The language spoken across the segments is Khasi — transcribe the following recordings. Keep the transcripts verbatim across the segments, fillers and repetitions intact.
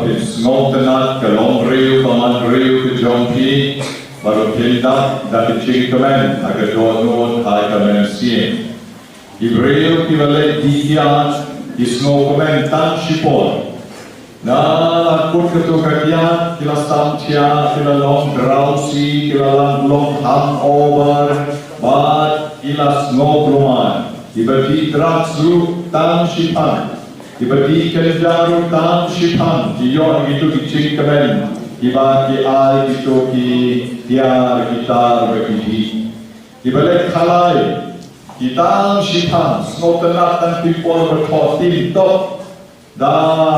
Sngewtynnat ka long briew ka man briew ka jong phi, bad u phin dap da ka jingkmen ha ka dohnud ha ka mynsiem. Ki briew kiba leit dih kiad ki sngewkmen tang shipor. Na la kut kato ka kiad ki la samthiah, ki la long drowsy, ki la long, long hangover, bad ki la sngew bluman. Kiba dih drugs ruh tang shiphang. Kiba dih kynja ruh tang shiphang ki ïoh kito ki jingkmen kiba ki ai kito ki tiar ki tar ba ki dih. Kiba leit khalai ki tang shiphang, sngewtynnat tang ki por ba thoh tim top. Da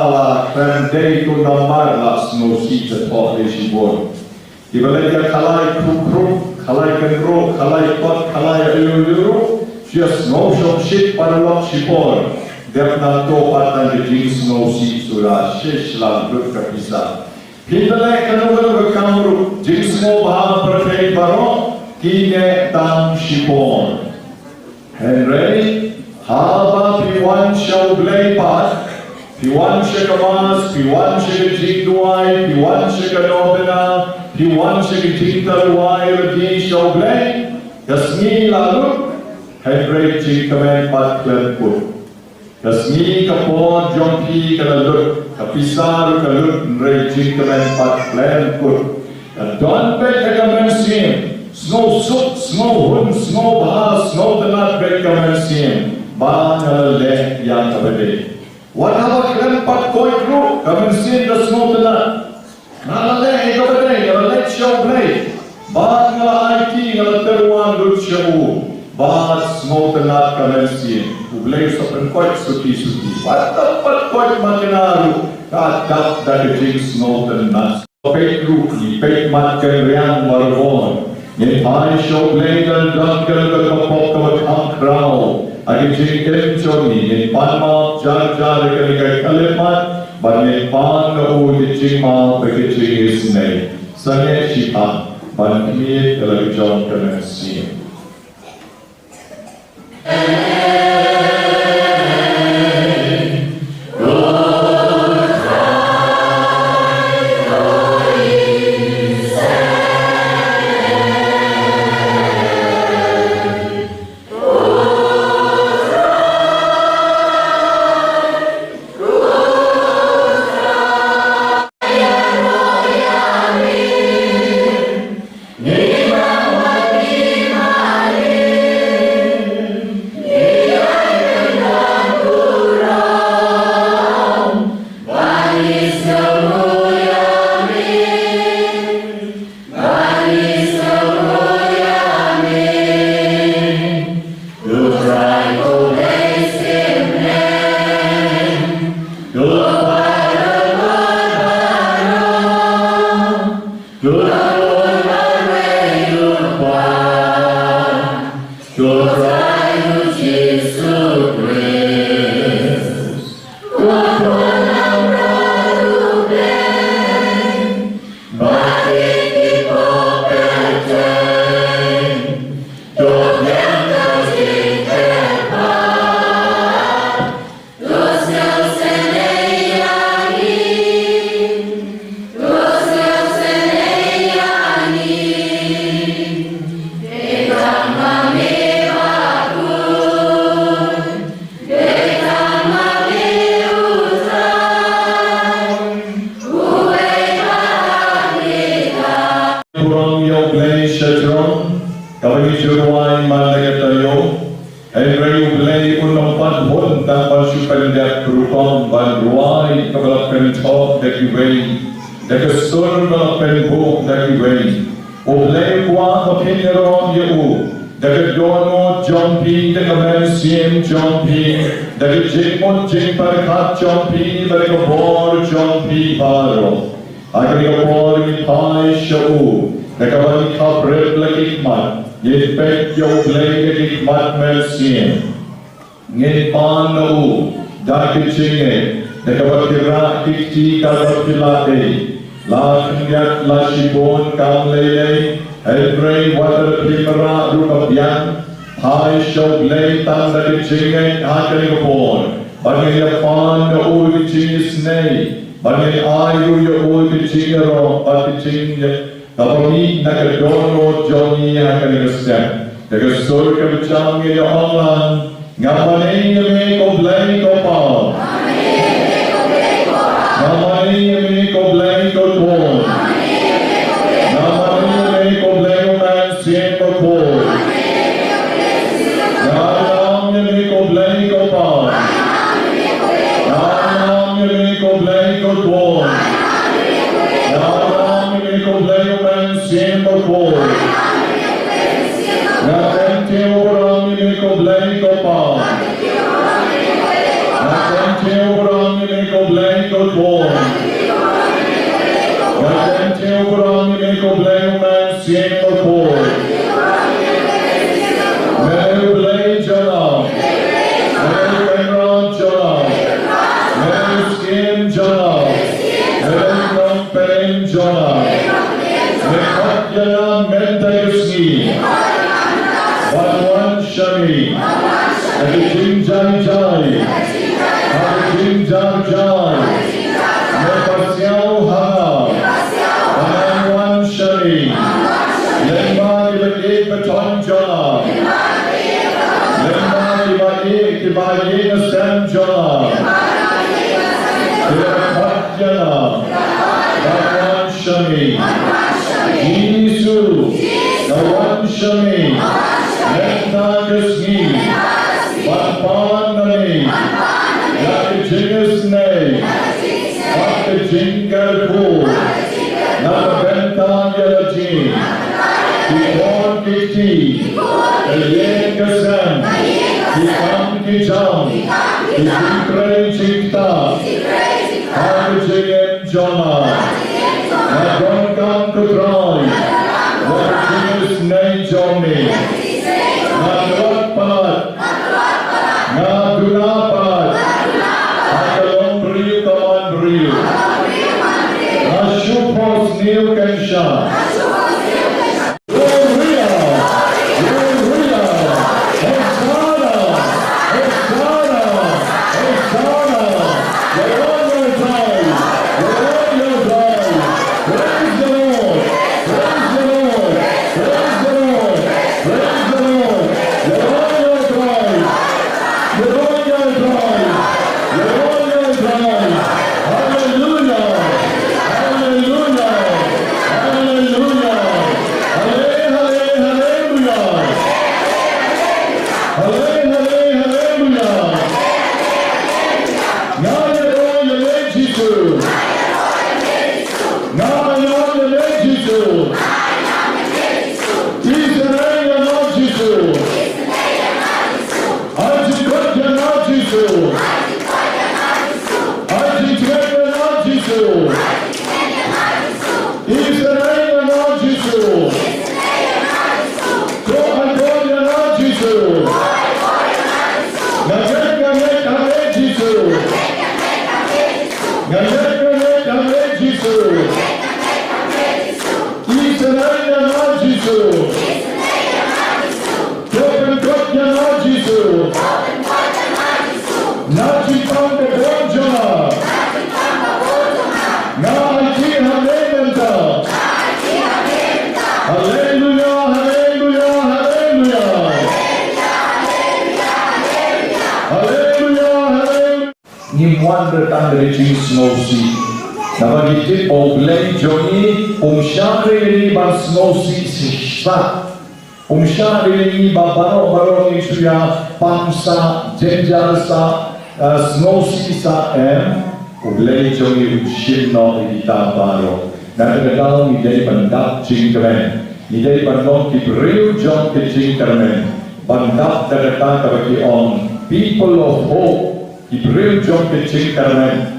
la khlem dei to namar la sngewsih ba thoh dei shibun. Kiba leit ïa khalai khrup khrup, khalai kynroh, khalai kot, khalai aïu aïu ruh, shu ïa sngew shongshit paralok shipor. Dep nangto pat tang ka jingsngewsih suda shish la lut ka pisa. Phi leh kano kano ka kam ruh, jingsngewbha pyrthei baroh ki neh tang shipor. Hynrei haba phi wan sha U Blei pat, phi wan sha ka Mass, phi wan sha ka jingduwai, phi wan sha ka novena, phi wan sha ka jingtyrwa ïa lade sha U Blei, ka sngi la lut, hynrei jingkmen pat khlem kut. Ka sngi ka por jong phi ka la lut, ka pisa ruh ka lut, hynrei jingkmen pat khlem kut. Ka don beit ha ka mynsiem, sngewsuk, sngewhun, sngewbha, sngewtynnat beit ka mynsiem, ba nga la leh ïa kaba dei. Wat haba khlem pat koit ruh, ka mynsiem ka sngewtynnat. Nga la leh ïa kaba dei, nga la leit sha U Blei. Bad nga la aiti, nga la tyrwa lut sha u. Bad sngewtynnat ka mynsiem. U Blei u sa pynkoit suki suki. Wat la pat koit ma kane ruh, ka dap da ka jingsngewtynnat. Peit ruh, ngi peit mat kynriang baroh. Ngin phai sha U Blei, don don ka pop kaba kham khraw ha ka jingim jong ngi. Ngin pan map jar jar ïa kane ka khyllipmat, bad ngin pan na u ka jingmap bad ka jingisynei. Sangeh shiphang ban khmih ïa la ka jong ka mynsiem. Burom ïa U Blei sha jrong, kaba ngi ju rwai man la ka taïew. Hynrei U Blei un ym pat hun tang ban shu pyndep rukom ban rwai kaba la pynthok da kiwei, da ka sur ba la pynbuh da kiwei. U Blei u kwah ba phin ïaroh ïa u da ka dohnud jong phi, da ka mynsiem jong phi, da ka jingmut jingpyrkhat jong phi, bad da ka bor jong phi baroh. Ha kane ka por ngi phai sha u da kaba ngi khapbrip la ki khmat, ngi peit ïa U Blei da ki khmat mynsiem. Ngin pan na u da ki jingngeit, da kaba phi rah ki kti kaba phi la dei. La khyndiat la shibun kam lei lei, hynrei wat la phi rah ruh ka biang. Phai sha U Blei tang da ki jingngeit ha kane ka por, bad ngin ïa pan na u da ki jingisynei. Ban ngin ai ruh ïa u ka jingïaroh bad ka jingïa kaba mih na ka dohnud jong ngi ha kane ka step. Da ka sur kaba jam ngin ïa ong lang, nga mane ïa me ko Blei ko Pa. Nga mane ïa me ko Blei ko Khun. Nga mane ïa me ko Blei u Mynsiem Bakhuid. Nga ïam ïa me ko Blei ko Pa. Nga ïam ïa me ko Blei ko Khun. Nga ïam ïa me ko Blei u Mynsiem Bakhuid. Nga kyntiew burom ïa me ko Blei ko Pa. Nga kyntiew burom ïa me ko Blei ko Khun. Nga kyntiew burom ïa me ko Blei u Mynsiem Bakhuid. Me u Blei jong nga. Me u Kynrad jong nga. Me u Syiem jong nga. Me u Nongpynim jong nga. Me khot ïa nga mynta ka sngi ban wan sha me ha ka jingjai jai, ha ka jingjai jai. Me pasiaw ha nga ban wan sha me lyngba ki ba ïeit ba ton jong nga, lyngba ki ba ïeit, ki ba ïeit na sem jong nga. Ki ba khot ïa nga ban wan sha me. Jisu, nga wan sha me mynta ka sngi ban pan na me ïa ka jingisynei bad ka jingkyrkhu na ka bynta ïa la jong ngi. Ki khun ki kti, ka ïing ka sem, ki kam ki jam, ki jingtrei jingktah, ha ka jingim jong nga. Nga donkam, ko Trai, ïa ka jingisynei jong me. Nga tlot palat, nga duna palat ha ka longbriew ka manbriew. Nga shu pos sniew kynsha. Hallelujah! Hallelujah! Hosanna! Hosanna! Hosanna! Glory to God! Glory to God! Praise the Lord! Praise the Lord! Praise the Lord! Praise the Lord! Glory to God! Glory to God! Glory to God! Hallelujah! Hallelujah! Hallelujah! Halle-, halle-, hallelujah! Halle-, halle-, hallelujah! Nga ïaroh ïa me Jisu. Nga ïaroh ïa me Jisu. Isynei ïa nga Jisu. Ai jingkhuid ïa nga Jisu. Ai jingkhuid ïa nga Jisu. Isynei ïa nga Jisu. To ai bor ïa nga Jisu. Nga ngeit, nga ngeit ha me Jisu. Nga ngeit, nga ngeit ha me Jisu. Isynei ïa nga Jisu. To pynkhuid ïa nga Jisu. Na jingpang ka bun jong nga. Nga aiti ha me mynta. Haleluya, haleluya, haleluya. Haleluya, haleluya. Ngim wan da tang da ka jingsngewsih. Naba ngi tip ba U Blei jong ngi um shah ïa ngi ban sngewsih shisha. Um shah ïa ngi ba baroh baroh ngi shu ïa pang sah, jynjar sah, eh, sngewsih sah, em. U Blei jong ngi u shim noh ïa kita baroh. Na kata ka daw ngi dei ban dap jingkmen. Ngi dei ban long ki briew jong ka jingkyrmen. Ban dap da kata kaba ki ong people of hope. Ki briew jong ka jingkyrmen.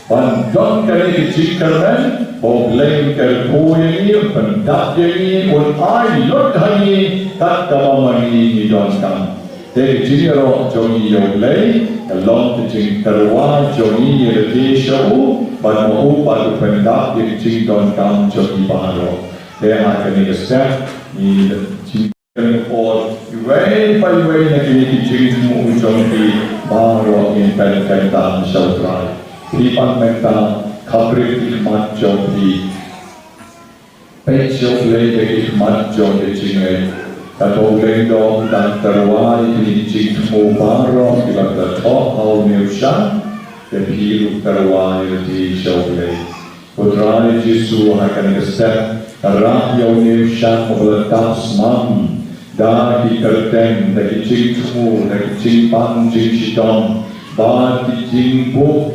Ban don kane ka jingkyrmen, ba U Blei un kyrkhu ïa ngi, un pyndap ïa ngi, un ai lut ha ngi, kat kaba ma ngi ngi donkam. Te ka jingïaroh jong ngi ïa U Blei, ka long ka jingtyrwa jong ngi ïa lade sha u, bad ma u, bad u pyndap ïa ka jingdonkam jong ngi baroh. Te ha kane ka step, ngi jing Kan por iwei pa iwei na kine ki jingthmu jong phi baroh ngin pynkyntang sha U Trai. Phi pan mynta Khaprit ïa ki khmat jong phi. Peit sha U Blei da ki khmat jong ka jingngeit. Kata U Blei u dang tyrwa ïa kine ki jingthmu baroh kiba la thoh ha une u shang. Te phi ruh tyrwa ïa lade sha U Blei. Ko Trai Jisu, ha kane ka step, ïarap ïa une u shang uba la dap smam da ki kyrteng, da ki jingthmu, da ki jingpang jingshitom, bad ki jingbuh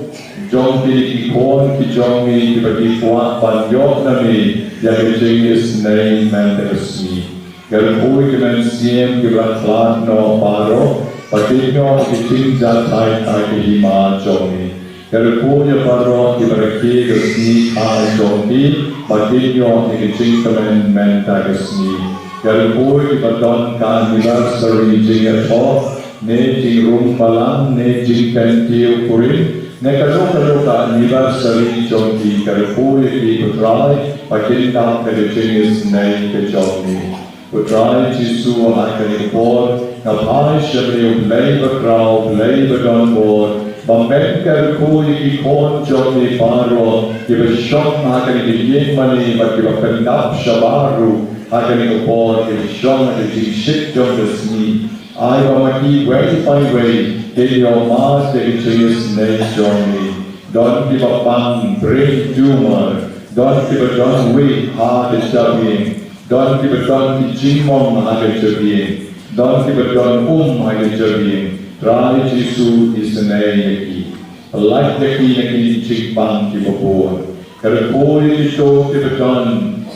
jong kine ki khun ki jong me kiba ki kwah ban ïoh na me ïa ka jingisynei mynta ka sngi. Kyrkhu ïa ki mynsiem kiba la khlad noh baroh, ba kin ïoh ïa ka jingjahthait ha ka hima jong me. Kyrkhu ïa baroh kiba rakhe ka sngi kha jong ki, ba kin ïoh ïa ka jingkmen mynta ka sngi. Kyrkhu ïa kiba don ka anniversary jingïathoh, ne jingrung balang, ne jingkyntiew kurim, ne kano kano ka anniversary jong ki. Kyrkhu ïa ki, ko Trai, ba kin dap da ka jingisynei ka jong me. Ko Trai Jisu, ha kane ka por nga phai sha me, U Blei ba khraw, U Blei ba don bor, ba men kyrkhu ïa ki khun jong me baroh kiba shong ha kane ka ïing mane bad kiba pyndap shabar ruh ha kane ka por, kiba shong ha ka jingshit jong ka sngi. Ai ba ma ki wei pa wei kin ïoh mad da ka jingisynei jong me. Don kiba pang brain tumor, don kiba don wih ha ka jabieng, don kiba don ki jingmong ha ka jabieng, don kiba don um ha ka jabieng. Trai Jisu, isynei ïa ki. Pynlait ïa ki na ki jingpang kiba bun. Kyrkhu ïa kito kiba don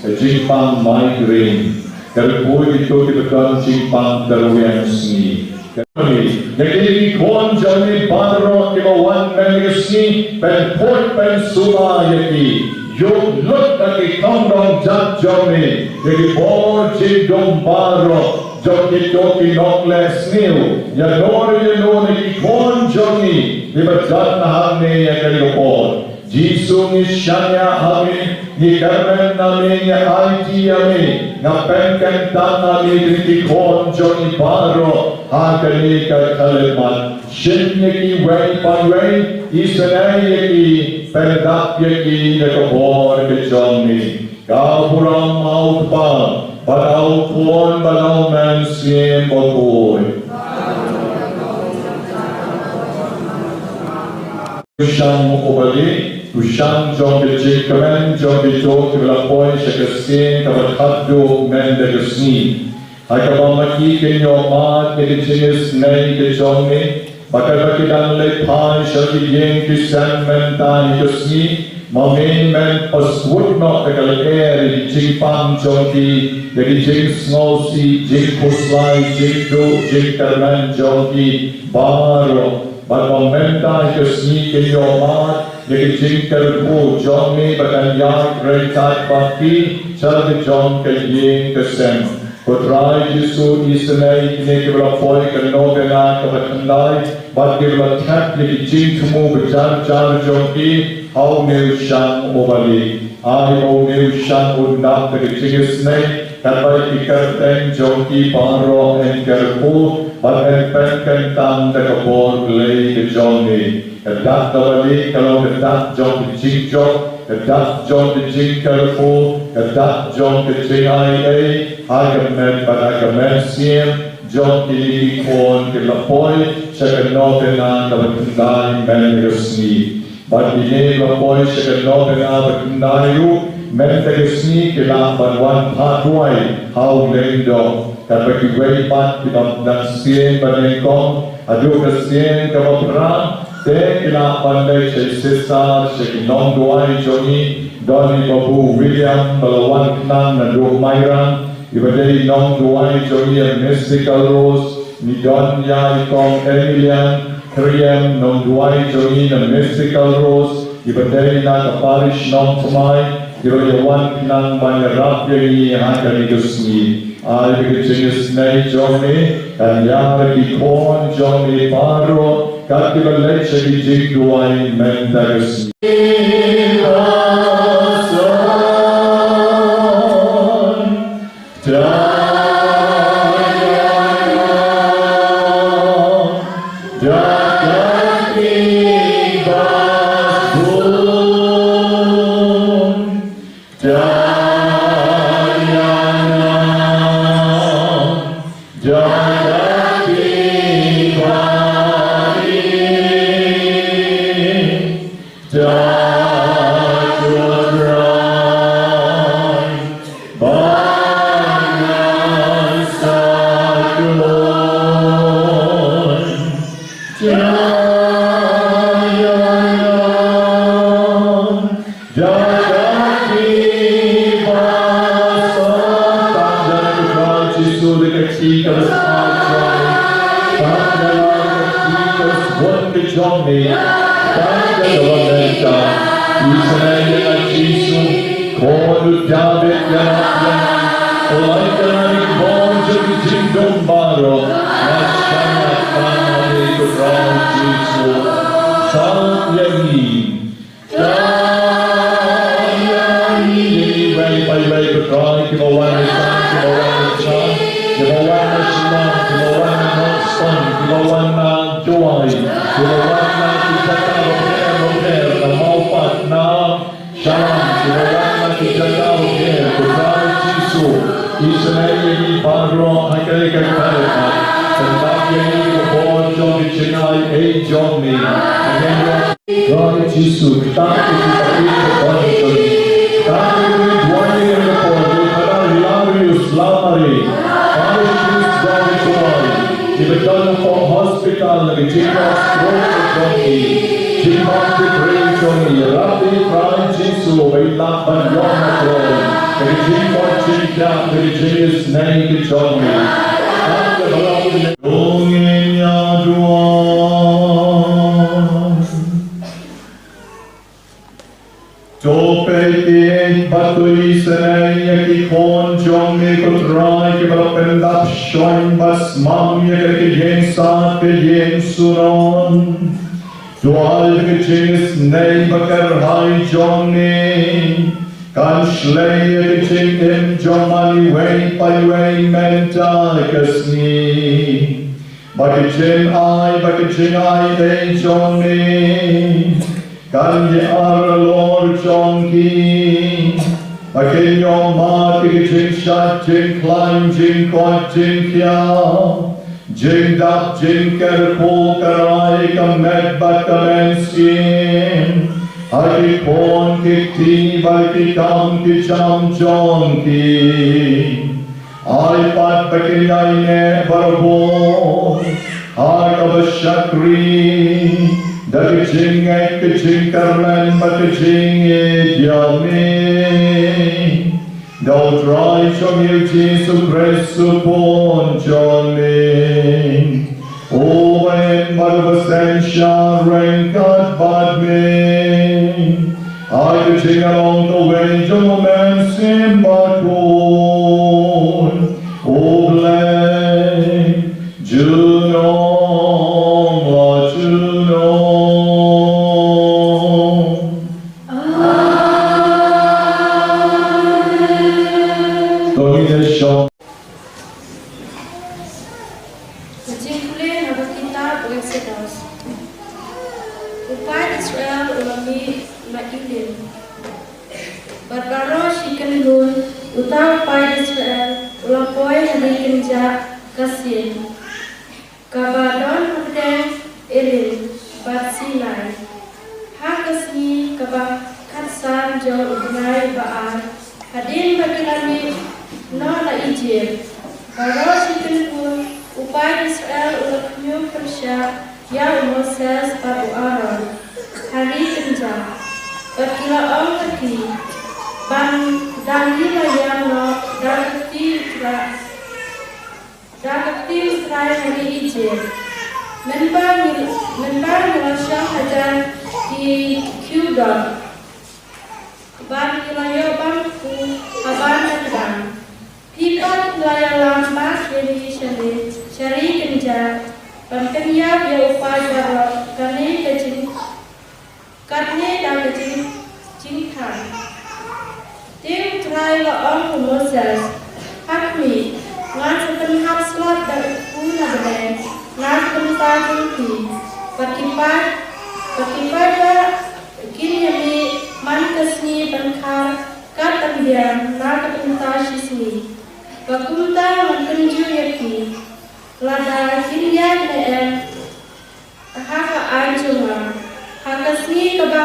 ka jingpang migraine. Kyrkhu ïa kito kiba don jingpang kyrwiang sngi. Ïa kine ki khun jong me baroh kiba wan mynta ka sngi, pynphut pynsuba ïa ki. Ïuh lut na ki khongdong jat jong me ïa ki bor jingdum baroh jong kito ki nongleh sniew. Ïanur ïano na ki khun jong me kiba don hangne ïa kane ka por. Jisu, ngi shaniah ha me, ngi kyrmen na me, ngi aiti ïa me, nga pynkyntang ha me kine ki khun jong me baroh ha kane ka khyllipmat. Shim ïa ki wei pa wei, isynei ïa ki, pyndap ïa ki da ka bor ka jong me. Ka burom ha u Kpa, bad ha u Khun, bad ha u Mynsiem Bakhuid. U shang uba lieh, u shang jong ka jingkmen jong kito kiba la poi sha ka sien kaba khatduh mynta ka sngi. Ha kaba ma ki kin ïoh mad ïa ka jingisynei ka jong me, bad katba ki dang leit phai sha ki ïing ki sem mynta hi ka sngi, ma me men pynsngewthuh noh da ka lyer ïa ki jingpang jong ki, ïa ki jingsngewsih, jingkhuslai, jingduh, jingkyrmen jong ki baroh. Bad ba mynta hi ka sngi kin ïoh mad ïa ka jingkyrkhu jong me ba kan ïaid ryngkat bad ki sha la ka jong ka ïing ka sem. Ko Trai Jisu, isynei ïa kine kiba la poi ka novena kaba khyndai bad kiba la thep ïa ki jingthmu ba jar jar jong ki ha une u shang uba lieh. Ai ba une u shang un dap da ka jingisynei katba ïa ki kyrteng jong ki baroh yn kyrkhu bad yn pynkyntang da ka bor Blei ka jong me. Ka dak kaba lieh ka long ka dak jong ka jingjop, ka dak jong ka jingkyrkhu, ka dak jong ka jingaiei ha ka met bad ha ka mynsiem jong kine ki khun kiba la poi sha ka novena kaba khyndai mynta ka sngi. Bad kine kiba la poi sha ka novena ba khyndai ruh mynta ka sngi ki lah ban wan phah duwai ha u lyngdoh. Katba kiwei pat kiba dang sien ba nyngkong haduh ka sien kaba phra, te ki lah ban leit sha i sister, sha ki nongduwai jong ngi. Don i Babu William ba la wan khnang naduh Mairang, iba dei i nongduwai jong ngi, Mystical Rose. Ngi don ïa i Kong Emilian Kriem, nongduwai jong ngi na Mystical Rose, iba dei na ka parish Nongthymmai, iba la wan khnang ban ïarap ïa ngi ha kane ka sngi. Ai ba ka jingisynei jong me kan ïar ki khun jong me baroh kat kiba leit sha ki jingduwai mynta ka sngi. Diana, Jagati Bari, Jagurang, Banasakun, Jaya, Jagati Basa, tang da ka Trai Jisu da ka kti kaba sah jong, tang da ka kti kaba sbun ka jong me, tang da kaba mynta, isynei ïa nga Jisu, Khun u Dabid, ïarap ïa nga, pynlait ïa nga na ki bor jong ki jingdum baroh, nga shaniah tang ha me ko Trai Jisu, sah ïa ngi. Iwei pa iwei, ko Trai, kiba wan na Shan, kiba wan na Shan, kiba wan na Shillong, kiba wan na North Eastern, kiba wan na Jowai, kiba wan na ki jaka bapher bapher, na Mawpat, na Shillong, kiba wan na ki jaka bapher, ko Trai Jisu, isynei ïa ngi baroh ha kane ka kynta, pyndap ïa ngi ki bor jong ki jingai ei jong me. Trai Jisu, kata ka jingpynlong ka bor jong ngi. Kata ka jingduwai ïa ka por jong u Phadar Hilarius Lamare, Parish Priest jong ngi, kiba don hapoh hospital na ka jingkor stroke ka jong ngi. Jingpynlong ka bor jong ngi, ïarap ïa ngi Trai Jisu, ba ngin lah ban ïoh na ka bor, na ka jingkor jingkhiah, na ka jingisynei ka jong ngi. Kata ka bor jong ngi ïa duwai. To peit bad to isynei ïa ki khun jong me ko Trai kiba la pyndap shon bad smam ïa kane ka ïing sat ka ïing suron. To ai ba ka jingisynei ba kyrhai jong me kan shlei ïa ka jingim jong man iwei pa iwei mynta ka sngi. Ba ka jingai, ba ka jingai ei jong me kan ïa ar halor jong ki. Ba kin ïoh mad ïa ka jingshait jingkhlaiñ, jingkoit jingkhiah, jingdap jingkyrkhu, ka rai ka met bad ka mynsiem ha ki khun ki kti bad ki kam ki jam jong ki. Ai pat ba kin ïaineh barabor ha kaba shakri da ka jingngeit, ka jingkyrmen bad ka jingïeit ïa me. Da U Trai jong ngi U Jisu Khrist U Khun jong me. Uba im bad uba synshar ryngkat bad me. Ha ka jingïalong kawei jong U Mynsiem Bakhuid, U Blei, junom la junom. Amen. To ngin ïa shong. Ka jingpule na ka kitab u Eksodos. U paid Israel u la mih na Elim. Bad baroh shi kynhun uta u paid Israel u la poi ha ri kynjah ka Sin, kaba don hapdeng Elim bad Sinai. Ha ka sngi kaba khatsan jong u bnai ba ar, hadien ba ki la mih noh na Ijipt, baroh shi kynhun u paid Israel u la khñium pyrshah ïa u Moses bad u Aaron ha ri kynjah. Bad ki la ong ha ki, ban dang ngi la ïam noh da ka kti u Trai, da ka kti u Trai ha ri Ijipt. Mynba ngi, mynba ngi la shong hajan ki khiew doh, bad ngi la ïoh bam kpu ha ban da kdang. Phi pat phi la ïalam bad ïa ngi sha ri, sha ri kynjah, ban pynïap ïa u paid baroh, kane ka jing, katne da ka jing, jingthan. Te U Trai u la ong ha u Moses, ha khmih, nga sa pynhap slap da u kpu na bneng, nga sa pynta jong phi, bad ki paid, bad ki paidbah kin ïa mih Wan ka sngi ban khar kat ban biang na ka bynta shisngi, ba kumta ngan kynjur ïa ki, lada kin ïaid ne em ha ka aiñ jong nga ha ka sngi kaba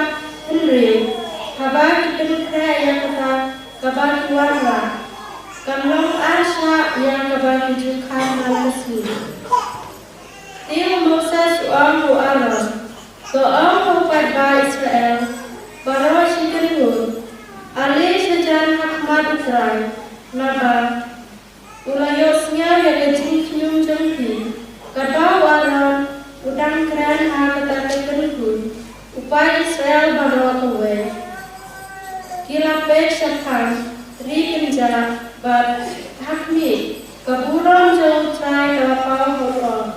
hynriew, haba ki pynkhreh ïa kata kaba ki wanrah, kan long ar shah ïa kaba ki ju khar man ka sngi. Te u Moses u ong ha u Aaron, to ong ha u paidbah Israel baroh shi kynhun, ale shajan ha khmat U Trai, naba u la ïohsngew ïa ka jingkhñium jong phi. Katba u Aaron u dang kren ha kata ka kynhun, u paid Israel baroh kawei ki la peit shaphang ri kynjah bad ha khmih, ka burom jong U Trai ka la paw ha u.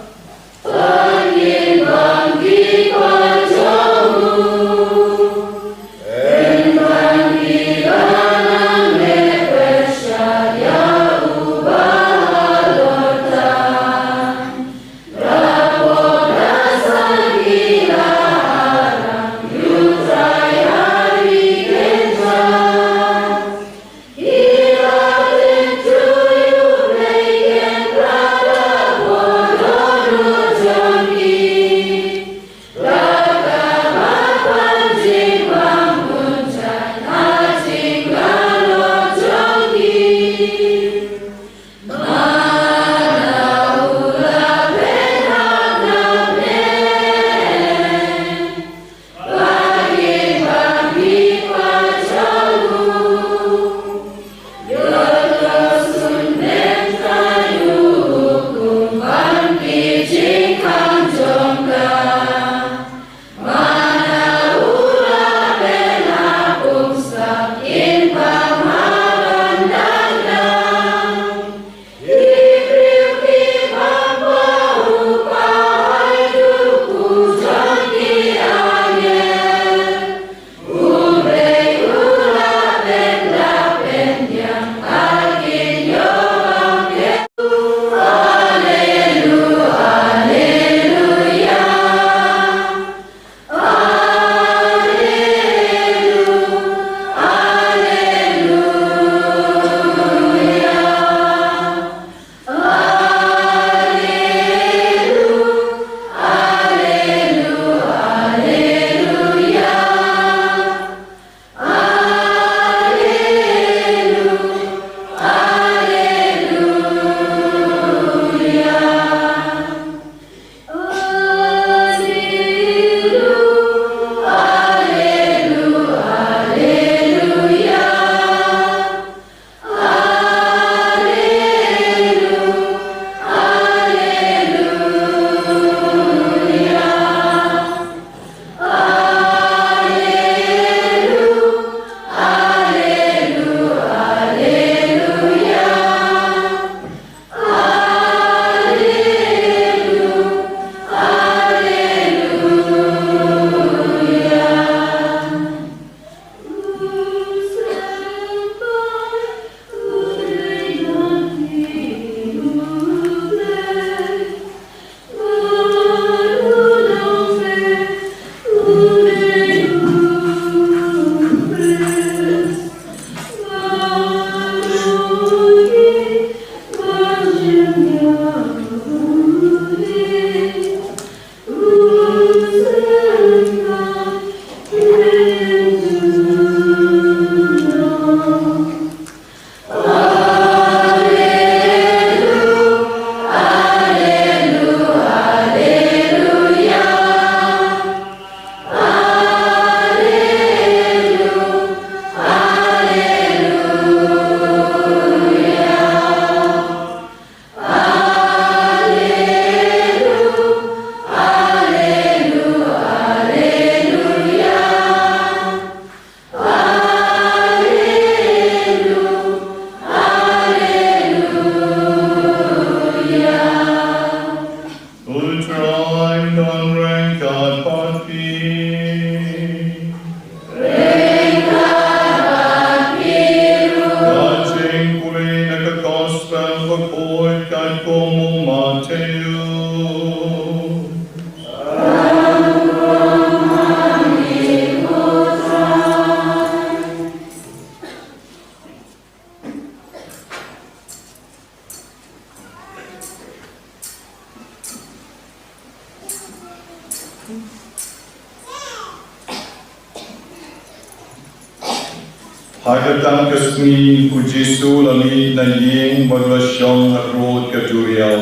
Ha kata ka sngi u Jisu u la mih na ïing bad u la shong harud ka duriaw.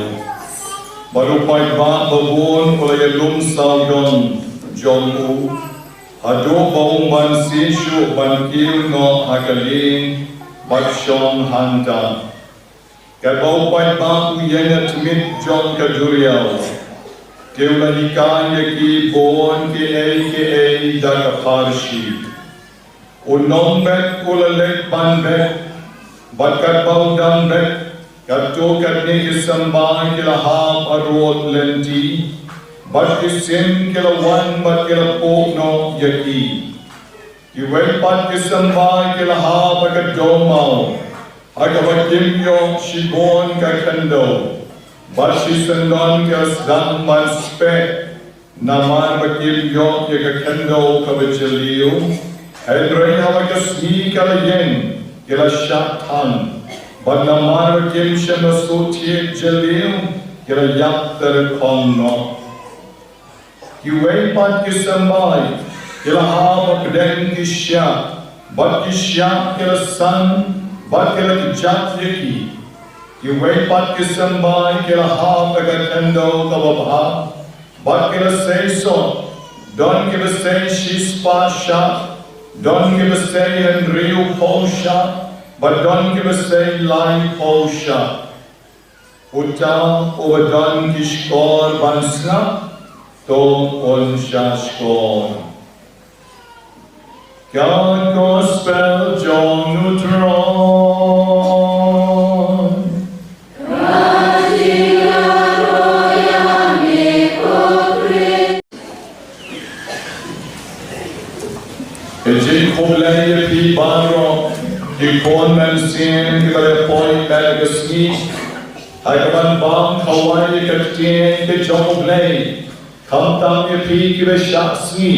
Bad u paidbah babun u la ïalum sawdong jong u, haduh ba um ban siew shuh ban kiew noh ha ka lieng bad shong hangta. Katba u paidbah u ïeng ha tmier jong ka duriaw, te u la hikai ïa ki bun kiei kiei da ka pharshi. U nong bek u la leit ban bek, bad katba u dang bek, katto katne ki symbai ki la hap harud lynti, bad ki sim ki la wan bad ki la pok noh ïa ki. Kiwei pat ki symbai ki la hap ha ka dewmaw, ha kaba kim ïoh shibun ka khyndew, bad shisyndon ki la sdang ban speh, namar ba kim ïoh ïa ka khyndew kaba jylliew. Hynrei haba ka sngi ka la ïeng, ki la shah than, bad namar ba kim shym la shu thied jylliew, ki la ïap tyrkhong noh. Kiwei pat ki symbai ki la hap ha pdeng ki shiah, bad ki shiah ki la san, bad ki la kjat ïa ki. Kiwei pat ki symbai ki la hap ha ka khyndew kaba bha, bad ki la sei soh, don kiba sei shispah shah, don kiba sei hynriewphew shah, bad don kiba sei laiphew shah. Uta uba don ki shkor ban sngap, to un shah shkor. Ka Gospel jong u Trai. Ka jingkhublei ïa phi baroh, ki khun mynsiem kiba la poi ha ka sngi, ha kaban bam khawai ïa ka ktien ka jong U Blei. Khamtam ïa phi kiba shah sngi,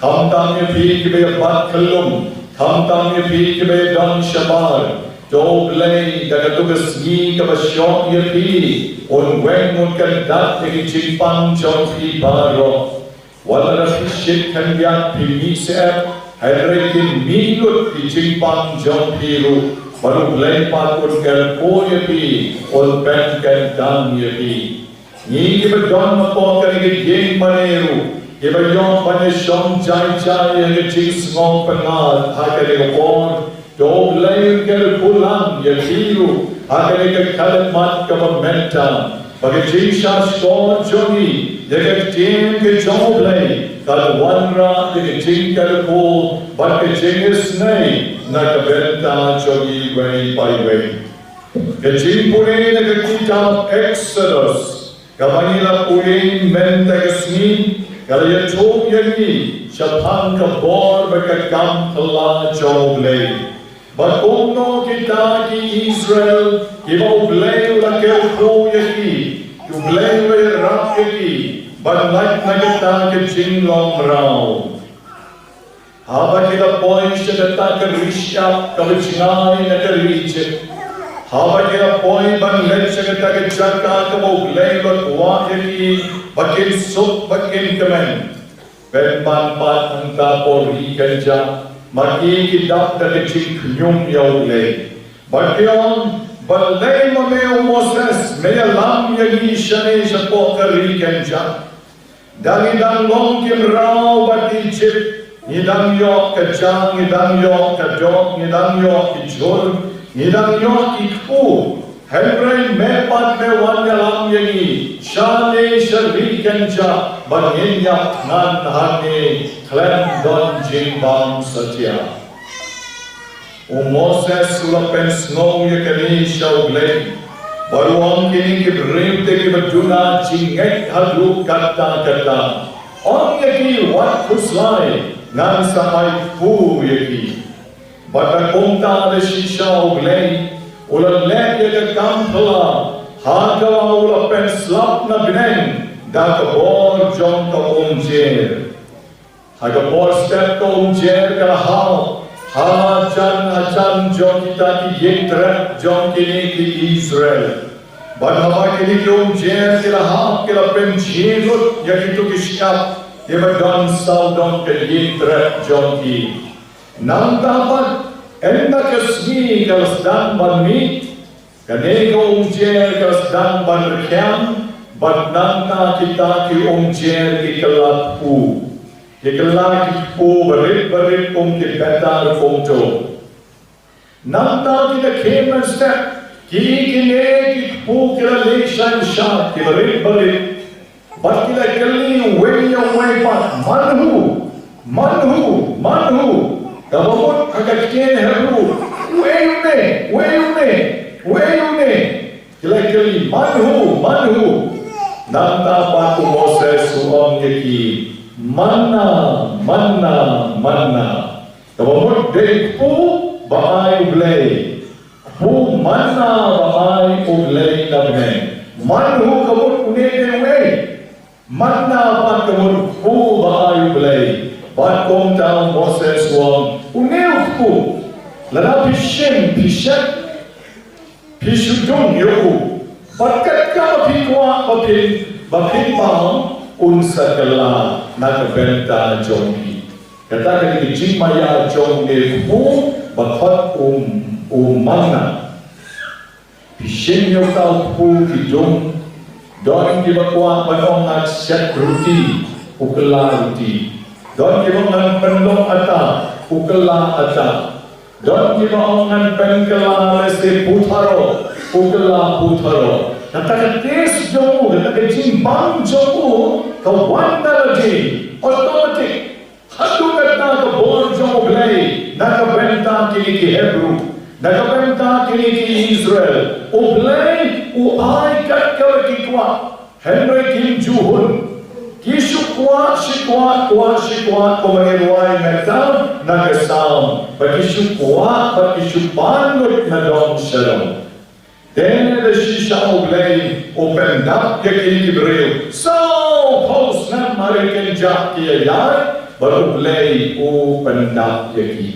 khamtam ïa phi kiba ïa bat kyllum, khamtam ïa phi kiba ïa don shabar. To U Blei, da kato ka sngi kaba shoh ïa phi, un weng un kyndat ïa ki jingpang jong phi baroh. Wat la phi shit khyndiat phi mih syep, hynrei kin mih lut ki jingpang jong phi ruh, bad U Blei pat un kyrkhu ïa phi, un pynkyndang ïa phi. Ngi kiba don hapoh kane ka ïing mane ruh, kiba ïoh ban ïashong jai jai ha ka jingsngew pyngngad ha kane ka por, to U Blei un kyrkhu lang ïa phi ruh ha kane ka khyllipmat kaba mynta, ba ka jingshah shkor jong ngi ïa ka ktien ka jong U Blei kan wanrah ïa ka jingkyrkhu bad ka jingisynei na ka bynta jong ngi iwei pa iwei. Ka jingpule na ka kitab Exodus kaba ngi la pule mynta ka sngi, ka la ïathuh ïa ngi shaphang ka bor bad ka kam phylla jong U Blei. Bad kumno kita ki Israel kiba U Blei u la kyrkhu ïa ki, U Blei u la ïarap ïa ki ban lait na kata ka jinglong mraw. Haba ki la poi sha kata ka ri shyiap kaba jngai na ka ri Ijipt. Haba ki la poi ban leit sha kata ka jaka kaba U Blei u la kwah ïa ki ba kin suk ba kin kmen. Pynban pat hangta hapoh ri kynjah, ma ki ki dap da ka jingkhñium ïa U Blei. Bad ki ong, balei ma me u Moses me ïalam ïa ngi shane shapoh ka ri kynjah? Da ngi dang long ki mraw bad ki Ijipt, ngi dang ïoh ka ja, ngi dang ïoh ka doh, ngi dang ïoh ki jhur, ngi dang ïoh ki kpu. Hynrei me pat me wan ïalam ïa ngi shane sha ri kynjah ba ngin ïap thngan hangne khlem don jingbam satia. U Moses u la pynsngew ïa kane sha U Blei, bad u ong, kine ki briew te kiba duna jingngeit haduh katta katta, ong ïa ki wat khuslai, ngan sa ai kpu ïa ki. Bad na kumta da shisha U Blei u la leh ïa ka kam phylla, ha kaba u la pynslap na bneng da ka bor jong ka umjer. Ha ka por step ka umjer ka la haw hajan hajan jong kita ki ïing trep jong kine ki Israel. Bad haba kine ki umjer ki la hap, ki la pynjhieh lut ïa kito ki shyiap kiba don sawdong ka ïing trep jong ki. Nangta pat, Sngi ka la sdang ban mih, kane ka umjer ka la sdang ban rkhiang, bad nangta kita ki umjer ki kylla kpu. Ki kylla ki kpu barit barit kum ki betar kumto. Nangta ki da khie mynstep, ki kine ki kpu ki la leit sha sha, ki barit barit. Bad ki la kylli uwei ïa uwei pat, "Man who? Man who? Man who?" Kaba mut ha ka ktien Hebru, "Uei une? Uei une? Uei une?" Ki la kylli, "Man who? Man who?" Nangta pat u Moses u ong ïa ki, "Manna, manna, manna." Kaba mut dei kpu ba ai u Blei. Kpu manna ba ai u Blei na bneng. Man who ka mut une dei uei? Manna pat ka mut kpu ba ai u Blei. Bad kumta u Moses u ong, une u kpu. Lada phi shim, phi shet, phi shu dung ïa u. Bad katta ba phi kwah ba phin, ba phin bam, un sa kylla na ka bynta jong phi. Kata ka dei ka jingmaïa jong une u kpu ba khot u, u manna. Phi shim ïa uta u kpu phi dung. Don kiba kwah ban ong ngan shet ruti, u kylla ruti. Don kiba ong ngan pynlong atta, u kylla atta. Don kiba ong ngan pynkylla lehse putharoh, u kylla putharoh. Kata ka taste jong u, kata ka jingbam jong u, ka wan da lade, automatic. Haduh katta ka bor jong u Blei na ka bynta kine ki Hebru, na ka bynta kine ki Israel. U Blei u ai kat kaba ki kwah. Hynrei kim ju hun. Ki shu kwah, shu kwah, kwah, shu kwah, kumba ngi rwai mynta na ka Salm. Ba ki shu kwah, ba ki shu pan lut na dong sha dong. Te da shisha u Blei u pyndap ïa kine ki briew. Saw phew snem ha ri kynjah ki ïaid, bad u Blei u pyndap ïa ki.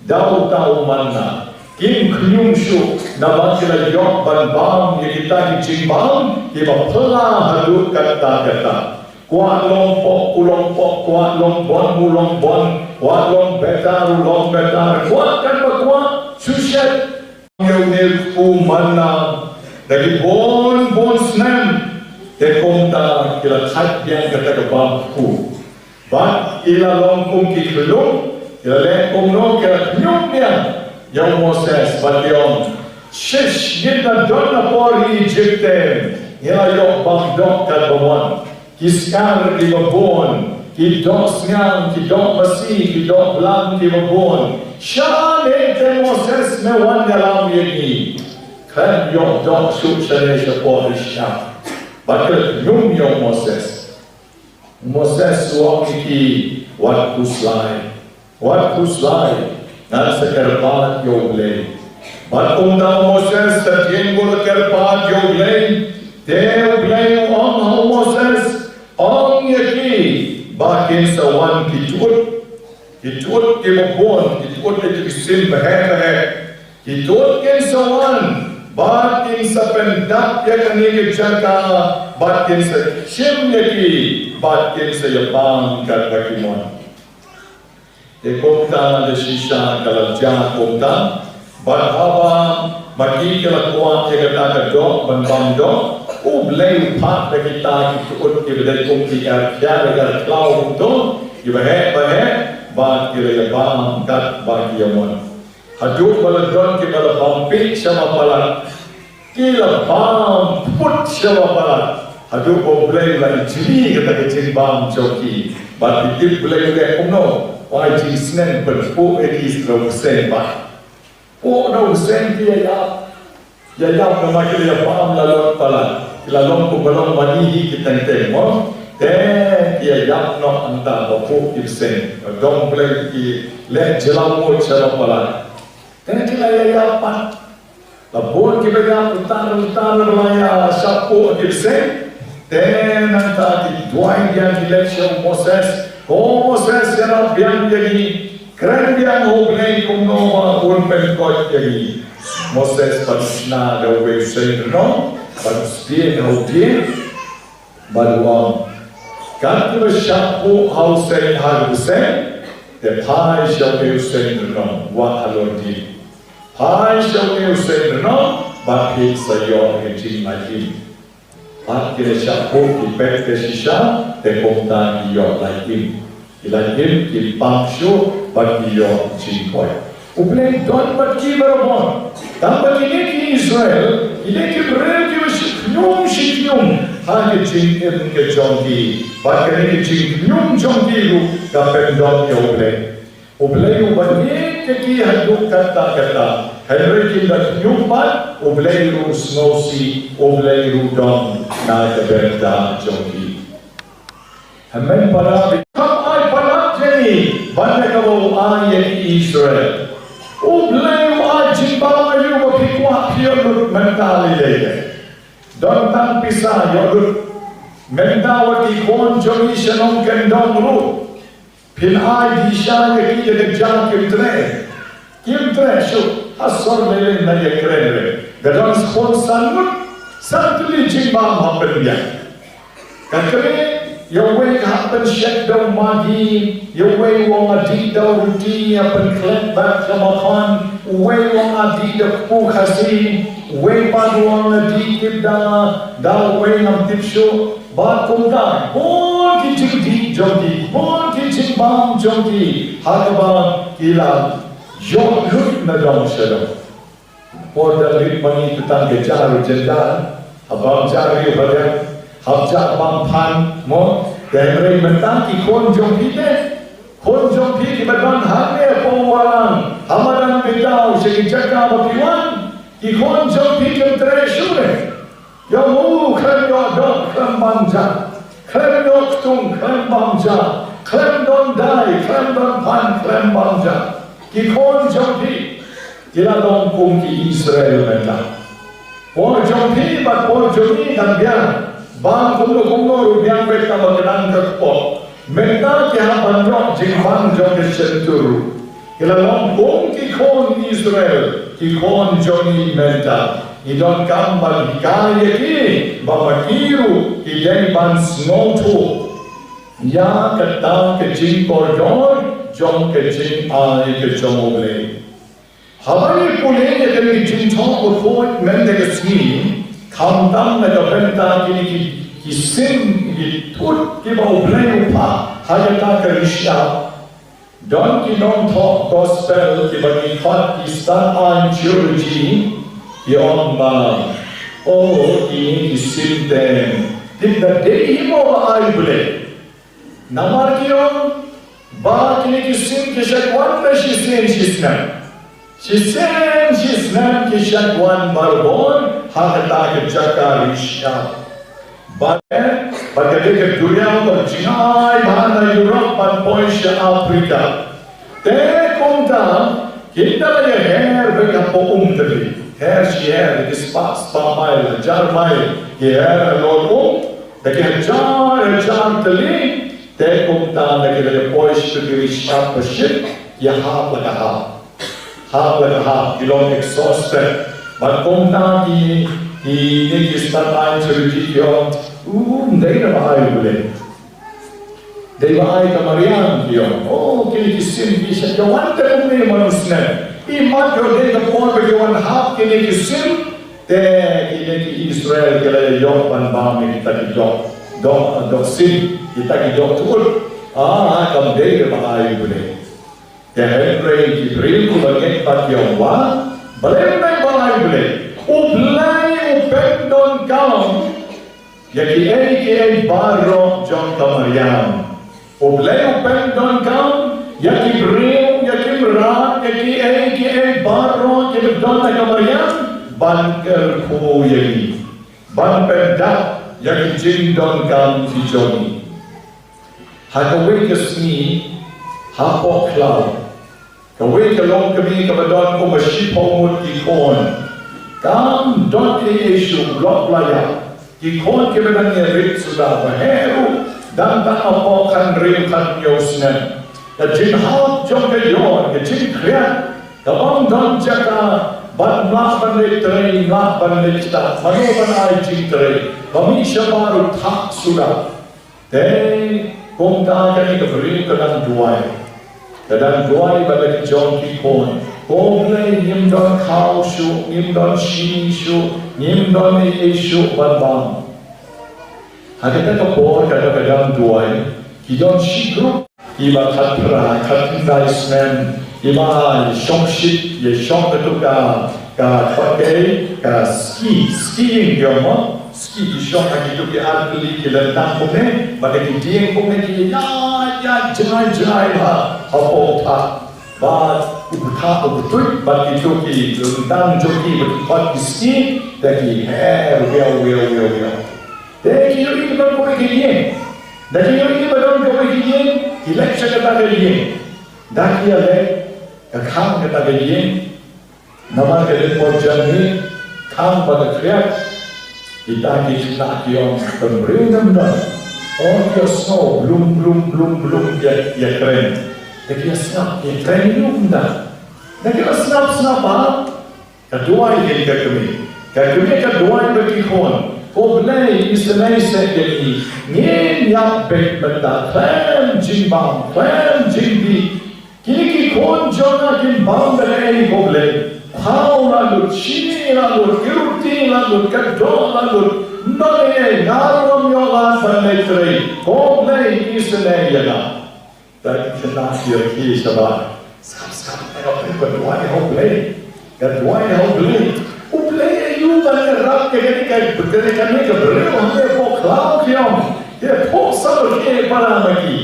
Da uta u manna. Kim khñium shuh, namar ki la ïoh ban bam ïa kita ki jingbam kiba phylla haduh katta katta. Kwah long pop u long pop, kwah long bon u long bon, kwah long betar u long betar, kwah katba kwah, shu shet. Ïa une u kpu manna da ki bun bun snem. Te kumta ki la thait biang kata ka bam kpu. Bad ki la long kum ki khyllung, ki la leh kumno, ki la khñium biang ïa u Moses bad ki ong, "Shish, ngin da don na por Egyptian, ngi la ïoh bam doh katba mon." Ki skar kiba bun, ki doh sniang, ki doh masi, ki doh blang kiba bun. Shane te Moses me wan ïalam ïa ngi. Khlem ïoh doh shuh shane shapoh ri shyiap. Bad ki la khñium ïa u Moses. Moses u ong ïa ki, wat khuslai. Wat khuslai, ngan sa kyrpad ïa u Blei. Bad kumta u Moses, ka dei ba u la kyrpad ïa u Blei. Te u Blei u ong ha u Moses, ong ïa ki ba kin sa wan ki tut. Ki tut kiba bun, ki tut ïa ki sim baheh baheh. Ki tut kin sa wan, bad kin sa pyndap ïa kane ka jaka, bad kin sa shim ïa ki, bad kin sa ïa bam katba ki mon. Te kumta da shisha ka la jia kumta. Bad haba ma ki ki la kwah ïa kata ka doh ban bam doh, u Blei u phah da kita ki tut kiba dei kum ki er khiar er khlaw kumto, kiba heh ba heh, bad ki la ïa bam katba ki ïa mon. Haduh ba la don kiba la bam pit sha ma palat. Ki la bam put sha ma palat. Haduh ba u Blei u la ïa jli kata ka jingbam jong ki. Bad ki tip Blei u leh kumno. U ai jingsneng pynpuh ïa ki sha u bseiñ bad. Puh na u bseiñ ki ïa ïap. Ïa ïap namar ki la ïa bam la lut palat. Ki la long kumba long mane hi ki teng teng mo. Te ki ïa ïap noh hangta ba puh ki bseiñ. Dong Blei ki leh jylliew mut sha ma palat. Te ki la ïa ïap pat. La bun kiba ïap, uta uta ba la ïa shah puh ki bseiñ. Te nangta ki duwai biang, ki leit sha u Moses. Ko Moses, ïarap biang ïa ngi. Kren biang ha u Blei kumno ba un pynkoit ïa ngi. Moses pat u shna da uwei u seiñ rnong, bad u sbien ha u dieng. Bad u ong, kat kiba shah puh ha u seiñ ha ka bseiñ, te phai sha uwei u seiñ rnong, wat halor dieng. Phai sha une u seng rnong, bad phi sa ïoh ka jinglaitluid. Bad ki la shah buh ki pek ka shisha, te kumta ki ïoh laitluid. Ki laitluid, ki pang shuh, bad ki ïoh jingkoit. U Blei don bad ki baroh. Tang ba kine ki Israel, kine ki briew kiba shi khñium shi khñium ha ka jingim ka jong ki. Bad kane ka jingkhñium jong ki ruh ka pyndon ïa U Blei. U Blei uba ngeit ïa ki haduh katta katta. Hynrei ki la khñium pat, U Blei ruh sngewsih, U Blei ruh don na ka bynta jong ki. Hynmen para bangeit, kam ai palat ïa ngi ban da kaba u ai ïa ki Israel. U Blei u ai jingbam ïa u ba phi kwah phi ïoh lut mynta lei lei. Don tang pisa ïoh lut. Mynta wat ki khun jong ngi sha nongkyndong ruh. Phin ai di sha ïa ki ïa ka jaka kim treh. Kim treh shuh, ha sor lei lei na ïa kren re. Ka don khun san ngut, san tylli jingbam ha pynbiang. Ka kren, ïa uwei ka hap pynshet da u Maggi, ïa uwei u ong nga dih da u ruti, ïa pynkhleh bad ka makhon, uwei u ong nga dih da kpu khasi, uwei pat u ong nga dih tip da, da uwei ngam tip shuh, bad kumta, bun ki jingdih jong ki, bun ki jingbam jong ki, ha kaba ki la ïoh lut na dong sha dong. Por da rit ma ngi tu tang ka jar u jendar, ha bam jar ri u ba dang, hap jar bam phan, mo, te hynrei mynta ki khun jong phi te, khun jong phi kiba don hangne ha Pongwalang, ha madan Bethel, sha ki jaka ba phi wan, ki khun jong phi kim treh shuh re. Ïa u khlem ïoh doh, khlem bam ja. Khlem ïoh ktung, khlem bam ja. Khlem don dai, khlem don phan, khlem bam ja. Ki khun jong phi, ki la long kum ki Israel mynta. Por jong phi bad por jong ngi dang biang. Bang kumno kumno ruh biang beit kaba kynang ka kpoh. Mynta ki hap ban ïoh jingbang jong ka shyntur ruh. Ki la long kum ki khun Israel, ki khun jong ngi mynta. Ngi donkam ban hikai ïa ki, ba ma ki ruh ki dei ban sngewthuh ïa kata ka jingkordor jong ka jingai ka jong U Blei. Haba ngi pule ïa kane ka jingthoh bakhuid mynta ka sngi, khamtam na ka bynta kine ki, ki sim, ki thut kiba U Blei u phah ha kata ka ri shyiap. Don ki nongthoh gospel kiba ngi khot ki Standard Theology, ki ong ba, o, kine ki sim te, tip da dei hi mo ba ai U Blei. Namar ki ong ba kine ki sim ki shait wan da shisien shisnem. Shisien shisnem ki shait wan barabor ha kata ka jaka ri shyiap. Bad, bad ka dei ka duriaw ba jngai bha na Europe ban poi sha Africa. Te kumta, kim da la ïaher beit hapoh um tylli. Her shi her, ki spah, spah mail, hajar mail, ki her halor um, da ki hajar, hajar tylli, te kumta da ki la ïa poi sha ki ri shyiap ba shit, ïa hap la ka hap. Hap la ka hap, ki long exhausted. Bad kumta ki, kine ki Standard Theology ki ong, um, dei na ba ai U Blei. Dei ba ai ka mariang ki ong. Oh, kine ki sim ki shait ïa wan te kumne man u snem. Imat ïoh dei ka por ba ki wan hap kine ki sim. Te kine ki Israel ki la ïoh ban bam ïa kita ki doh. Doh, doh sim, kita ki doh thut. Ah, kam dei ba ai U Blei. Te hynrei ki briew kiba ngeit pat ki ong ba, balei ym dei ba ai U Blei. U Blei u pyndonkam ïa kiei kiei baroh jong ka mariang. U Blei u pyndonkam ïa ki briew, ïa ki mrad, ïa kiei kiei baroh kiba don ha ka mariang, ban kyrkhu ïa ngi, ban pyndap ïa ki jingdonkam ki jong ngi. Ha kawei ka sngi, hapoh khlaw, kawei ka longkmie kaba don kumba shiphew ngut ki khun, kam don ei ei shuh, lok la ïap. Ki khun kiba dang ïarit suda, ba heh ruh dang tang hapoh khathynriew khathynñiew snem. Ka jinghap jong ka ïor, ka jingkhriat, ka bym don jaka, ban mlak ban leit trei, mlak ban leit ktah, mano ban ai jingtrei, ba mih shabar ruh thah suda. Te kumta kane ka briew ka dang duwai. Ka dang duwai bad la ki jong ki khun. Ko Blei, ngim don khaw shuh, ngim don shini shuh, ngim don ei ei shuh ban bam. Ha kata ka por, kata ka dang duwai, ki don shi group, kiba khatphra, khatkhyndai snem, kiba ïa shong shit, ïa shong katu ka, ka, ka, ka ski, skiing, ki ong mo, ski, ki shong ha kitu ki artylli, ki lyntang kumne, bad ki dieng kumne, ki ïa, ïa, jngai, jngai ha, hapoh thak. Bad u bthah u btuid bad kito ki lyntang jong ki bad ki khot ki ski, da ki her wiaw wiaw wiaw wiaw. Te ki ïohi ba don kawei ka ïing. Da ki ïohi ba don kawei ka ïing, ki leit sha kata ka ïing. Da ki ïaleit, ka khang kata ka ïing. Namar ka dei por janmiet, khang bad ka khriat. Kita ki khynnah ki ong, ka briew ngam don. Ong ki ïa sngew, blum, blum, blum, blum, ïa, ïa kren. Da ki ïa sngap, ïa kren ïa u kumta. Da ki ïa sngap, sngap ba, ka duwai ïa ka kmie. Ka kmie ka duwai bad ki khun. Ko Blei, isynei seh ïa ngi. Ngin ïap beit mynta, khlem jingbam, khlem jingdih. Kine ki khun jong nga kin bam da kaei, ko Blei? Khaw la lut, shini la lut, ki ruti la lut, ka doh la lut. Ym don ei ei, nga ruh ngam ïoh lad ban leit trei. Ko Blei, isynei ïa nga. Da ki khynnah ki rkhie shabar. Sngap, sngap, ka duwai, ka duwai ha U Blei. Ka duwai ha U Blei. U Blei ïa u ban ïarap ïa kane ka, kane ka, kane ka briew hangne hapoh khlaw, ki ong. Ki phuh samrkhie para ma ki.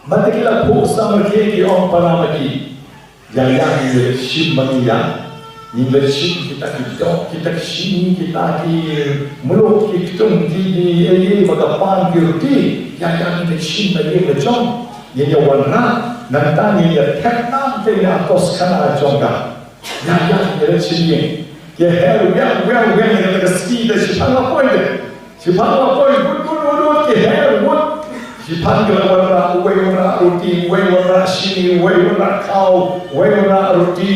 Bad te ki la phuh samrkhie, ki ong para ma ki, ïa ïa ngi leit shim ma ngi ïa. Ngi leit shim kita ki doh, kita ki shini, kita ki mluh, ki ktung, ki, ki, ei ei ba ka pan, ki ruti. Ïa ïa ngi leit shim ma ngi, leit shong. Ngin ïa wanrah, nangta ngin ïa thep nangta ïa Toscana jong ka. Ïa, ïa, ïa, ïa, shisien. Ki her, wiang, wiang, wiang, ïa, ïa, ski, da, shipang la poi, de. Shipang la poi, wut, wut, wut, wut, ki her, wut. Shipang ki la wanrah, uwei wanrah ruti, uwei wanrah shini, uwei wanrah khaw, uwei wanrah ruti,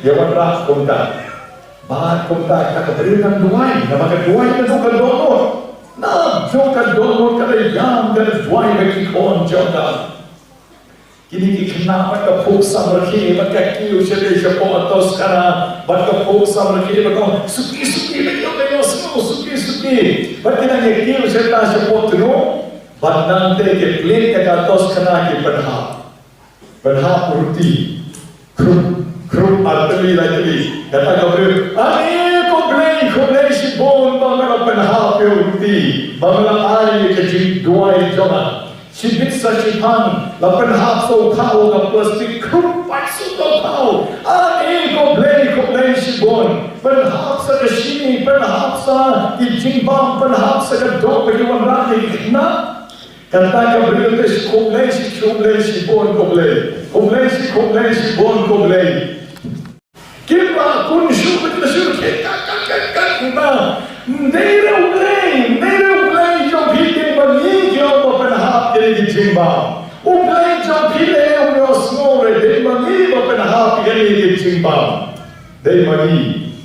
ïa wanrah kumta. Bad kumta, ka, ka briew kan duwai, namar ka duwai, ka dei ka dohnud. Na, jong ka dohnud, ka dei ïam, ka dei duwai, ka ki khun jong ka. Kine ki khynnah bad ka phuh samrkhie, bad ka kiew shatei shapoh Toscana, bad ka phuh samrkhie, bad ka suki suki, bad ka ïoh, ka ïoh sngew suki suki. Bad ki nang ïa kiew shatei shapoh tnum, bad nangta ki plie ïa ka Toscana ki pynhap. Pynhap ruti. Khrup, khrup ar tylli lai tylli. Kata ka briew, "Ani ko Blei, khublei shibun ba me la pynhap ïa u ruti, ba me la ai ïa ka jingduwai jong nga." Shibit sa shipang, la pynhap sa u khaw ha ka plastik, khrup pat sa u khaw. "Ani ko Blei, khublei shibun." Pynhap sa ka shini, pynhap sa ki jingbam, pynhap sa ka doh ba ki wanrah ïa ki khynnah. Kata ka briew te, "Khublei shi, khublei shibun ko Blei. Khublei shi, khublei shibun ko Blei." Ki ba kun shu, kun shu, ki ka, ka, ka, ka, ka, ym dei re U Blei, ym dei re U Blei jong phi, dei ma ngi ki ong ba pynhap ïa kine ki jingbam. U Blei jong phi lei um ïohsngew re, dei ma ngi ba pynhap ïa kine ki jingbam. Dei ma ngi,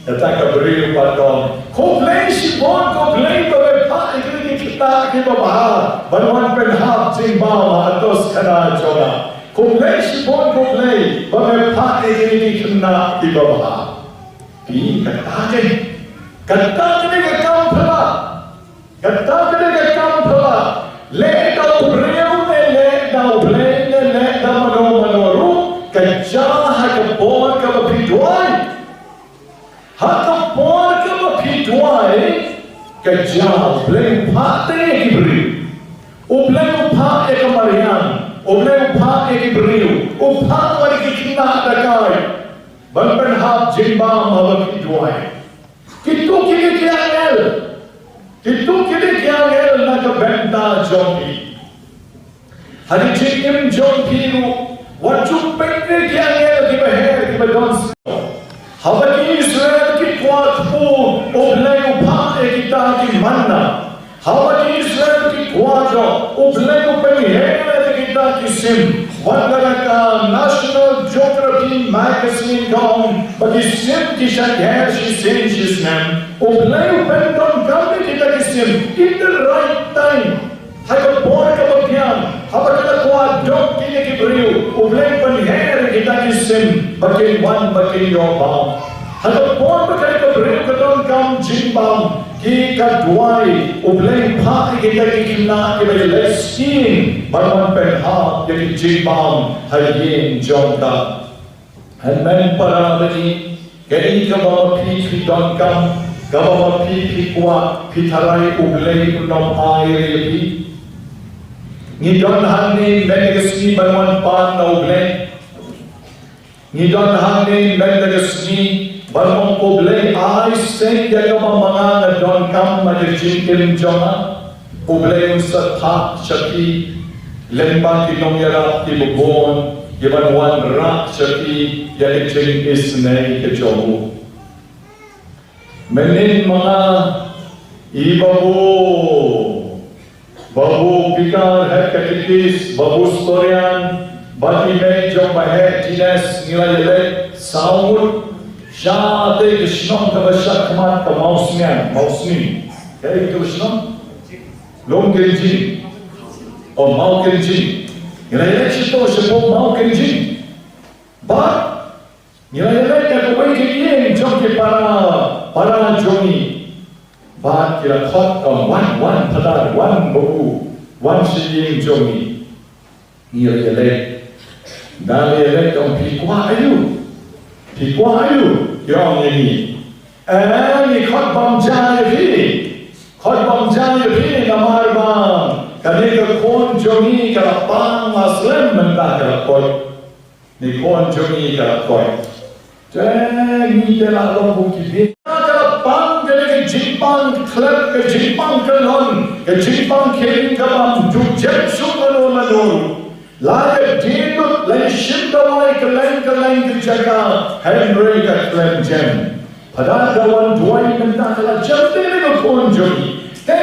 kata ka briew pat ong, "Khublei shibun ko Blei ba me phah ïa kine ki khynnah kiba bha ban wan pynhap jingbam ha Toscana jong nga. Khublei shibun ko Blei ba me phah ïa kine ki khynnah kiba bha." Phi, kata ka, kata ka dei ka kam phylla. Kata ka dei ka kam phylla. Leh da u briew ne leh da U Blei ne leh da mano mano ruh, ka jia ha ka por kaba phi duwai. Ha ka por kaba phi duwai, ka jia. U Blei u phah te ïa ki briew. U Blei u phah ïa ka mariang. U Blei u phah ïa ki briew. U phah ïa ki khynnah da kai ban pynhap jingbam haba phi duwai. Kito kine ki angel. Kito kine ki angel na ka bynta jong phi. Ha ki jingim jong phi ruh, wat ju peit ïa ki angel kiba her kiba don snow. Haba ki Israel ki kwah kpu, U Blei u phah ïa kita ki manna. Haba ki Israel ki kwah doh, U Blei u pynher ïa kita ki sim. Wat la ka National Geography magazine ka ong ba ki sim ki shait her shisien shisnem. U Blei u pyndonkam ïa kita ki sim in the right time. Ha ka por kaba biang, haba ki la kwah doh kine ki briew, U Blei u pynher ïa kita ki sim ba kin wan ba kin ïoh bam. Ha ka por ba ka briew ka donkam jingbam, ki ka duwai, U Blei phah ïa kita ki khynnah kiba ïaleh sien ban wan pynhap ïa ki jingbam ha ïing jong ka. Hynmen para bangeit, kaei kaba ma phi phi donkam, kaba ma phi phi kwah, phi tharai U Blei un ym ai ïa phi? Ngi don hangne mynta ka sngi ban wan pan na U Blei. Ngi don hangne mynta ka sngi ban ong, U Blei, ai seng ïa kaba ma nga nga donkam ha ka jingim jong nga. U Blei un sa phah sha phi lyngba ki nongïarap kiba bun, kiban wanrah sha phi ïa ka jingisynei ka jong u. Mynnin ma nga, i babu, babu Pikar head katekis, babu Storian, bad i mei jong ba heh Jines, ngi la ïaleit saw ngut sha te ka shnong kaba shah khmat ka Mawsniang, Mawsniang. Kaei kata ka shnong? Longkynjing. O, Mawkynjing. Ngi la ïaleit shato shapoh Mawkynjing. Bad ngi la ïaleit ïa kawei ka ïing jong ki para, para jong ngi. Bad ki la khot, ong, wan, wan, Phadar, wan, babu, wan sha ïing jong ngi. Ngi la ïaleit. Ynda la ïaleit, ong, phi kwah aïu? Phi kwah aïu? Ki ong ïa ngi, eh, ngi khot bam ja ïa phi. Khot bam ja ïa phi namar ba kane ka khun jong ngi ka la pang la slem mynta ka la koit. Kane ka khun jong ngi ka la koit. Te ngi te la long kum ki bia. Ka la pang kane ka jingpang khlem, ka jingpang kyllon, ka jingpang khlem ka bam ju jem shuh lano lano. La ka dei lut, la shim dawai kylleng kylleng ki jaka, hynrei ka khlem jem. Phadar, da wan duwai mynta ka la jem te ne ka khun jong ngi. Te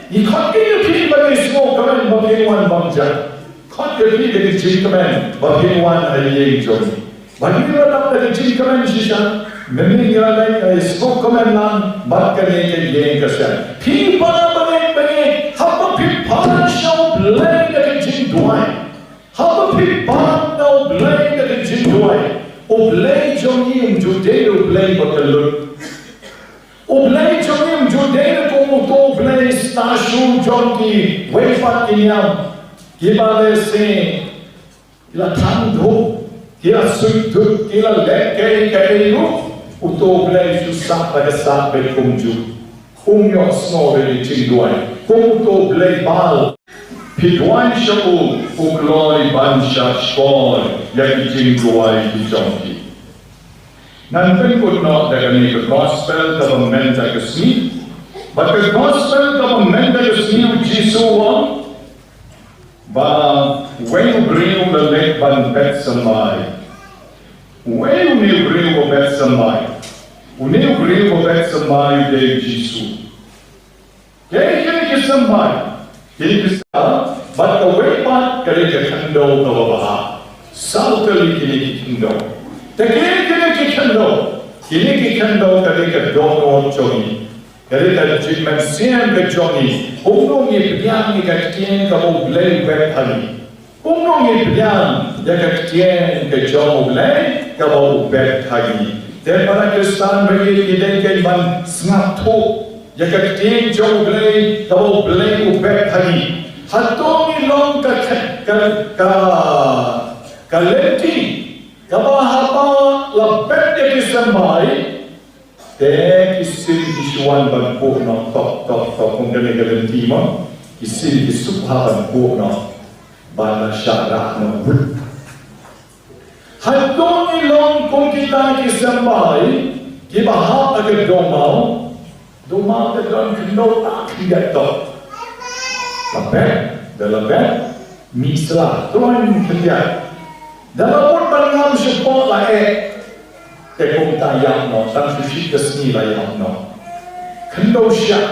ngi khot ïa phi ba ngi sngewkmen ba phin wan bam ja. Khot ïa phi da ka jingkmen ba phin wan ha ïing jong ngi. Ba ngi la dap da ka jingkmen shisha. Mynnin ngi la leit, ngi sngewkmen lang bad kane ka ïing ka sem. Phi para bangeit bangeit, haba phi pan sha U Blei da ka jingduwai, haba phi pan na U Blei da ka jingduwai, U Blei jong ngi um ju dei U Blei ba kyllut. U Blei jong ngi um ju dei kum uto U Blei stashu jong kiwei pat ki niam, kiba lehse ki la thang dhup, ki la suit dhup, ki la leh kaei kaei ruh, uto U Blei shu sah da ka sah beit kumjuh. Um ïohsngew ïa ki jingduwai kum uto u blei Baal. Phi duwai sha u, u kloi ban shahshkor ïa ki jingduwai ki jong phi. Ngan pynkut noh da kane ka gospel kaba mynta ka sngi. Bad ka gospel kaba mynta ka sngi, u Jisu u ong ba uwei u briew u la leit ban bet symbai. Uwei une u briew uba bet symbai. Une u briew uba bet symbai u dei u Jisu. Kine, kine ki symbai, kine ki symbai, bad kawei pat ka dei ka khyndew kaba bha. Saw tylli kine ki khyndew. Te kine, kine ki khyndew, kine ki khyndew ka dei ka dohnud jong ngi. Ka dei ka jingmynsiem ka jong ngi. Kumno ngi pdiang ïa ka ktien kaba U Blei u bet ha ngi. Kumno ngi pdiang ïa ka ktien ka jong U Blei kaba u bet ha ngi. Te para Khristan ba ïeit, ngi dei kein ban sngap thuh ïa ka ktien jong U Blei kaba U Blei u bet ha ngi. Hato ngi long ka, ka, ka, ka lynti kaba haba la bet ïa ki symbai, te ki sim ki shu wan ban kuh noh tok tok tok, kum kane ka lynti mo. Ki sim ki shu ha ban kuh noh ban la shah rah noh wut. Hato ngi long kum kita ki symbai kiba hap ha ka dongmaw. Dongmaw te don khyndew ta khyndiat tok. La bet, da la bet, mih sla, khlaiñ khyndiat. Da la mut ban ngam shapoh la eh. Te kumta ïap noh, tang shu shit ka sngi la ïap noh. Khyndew shah.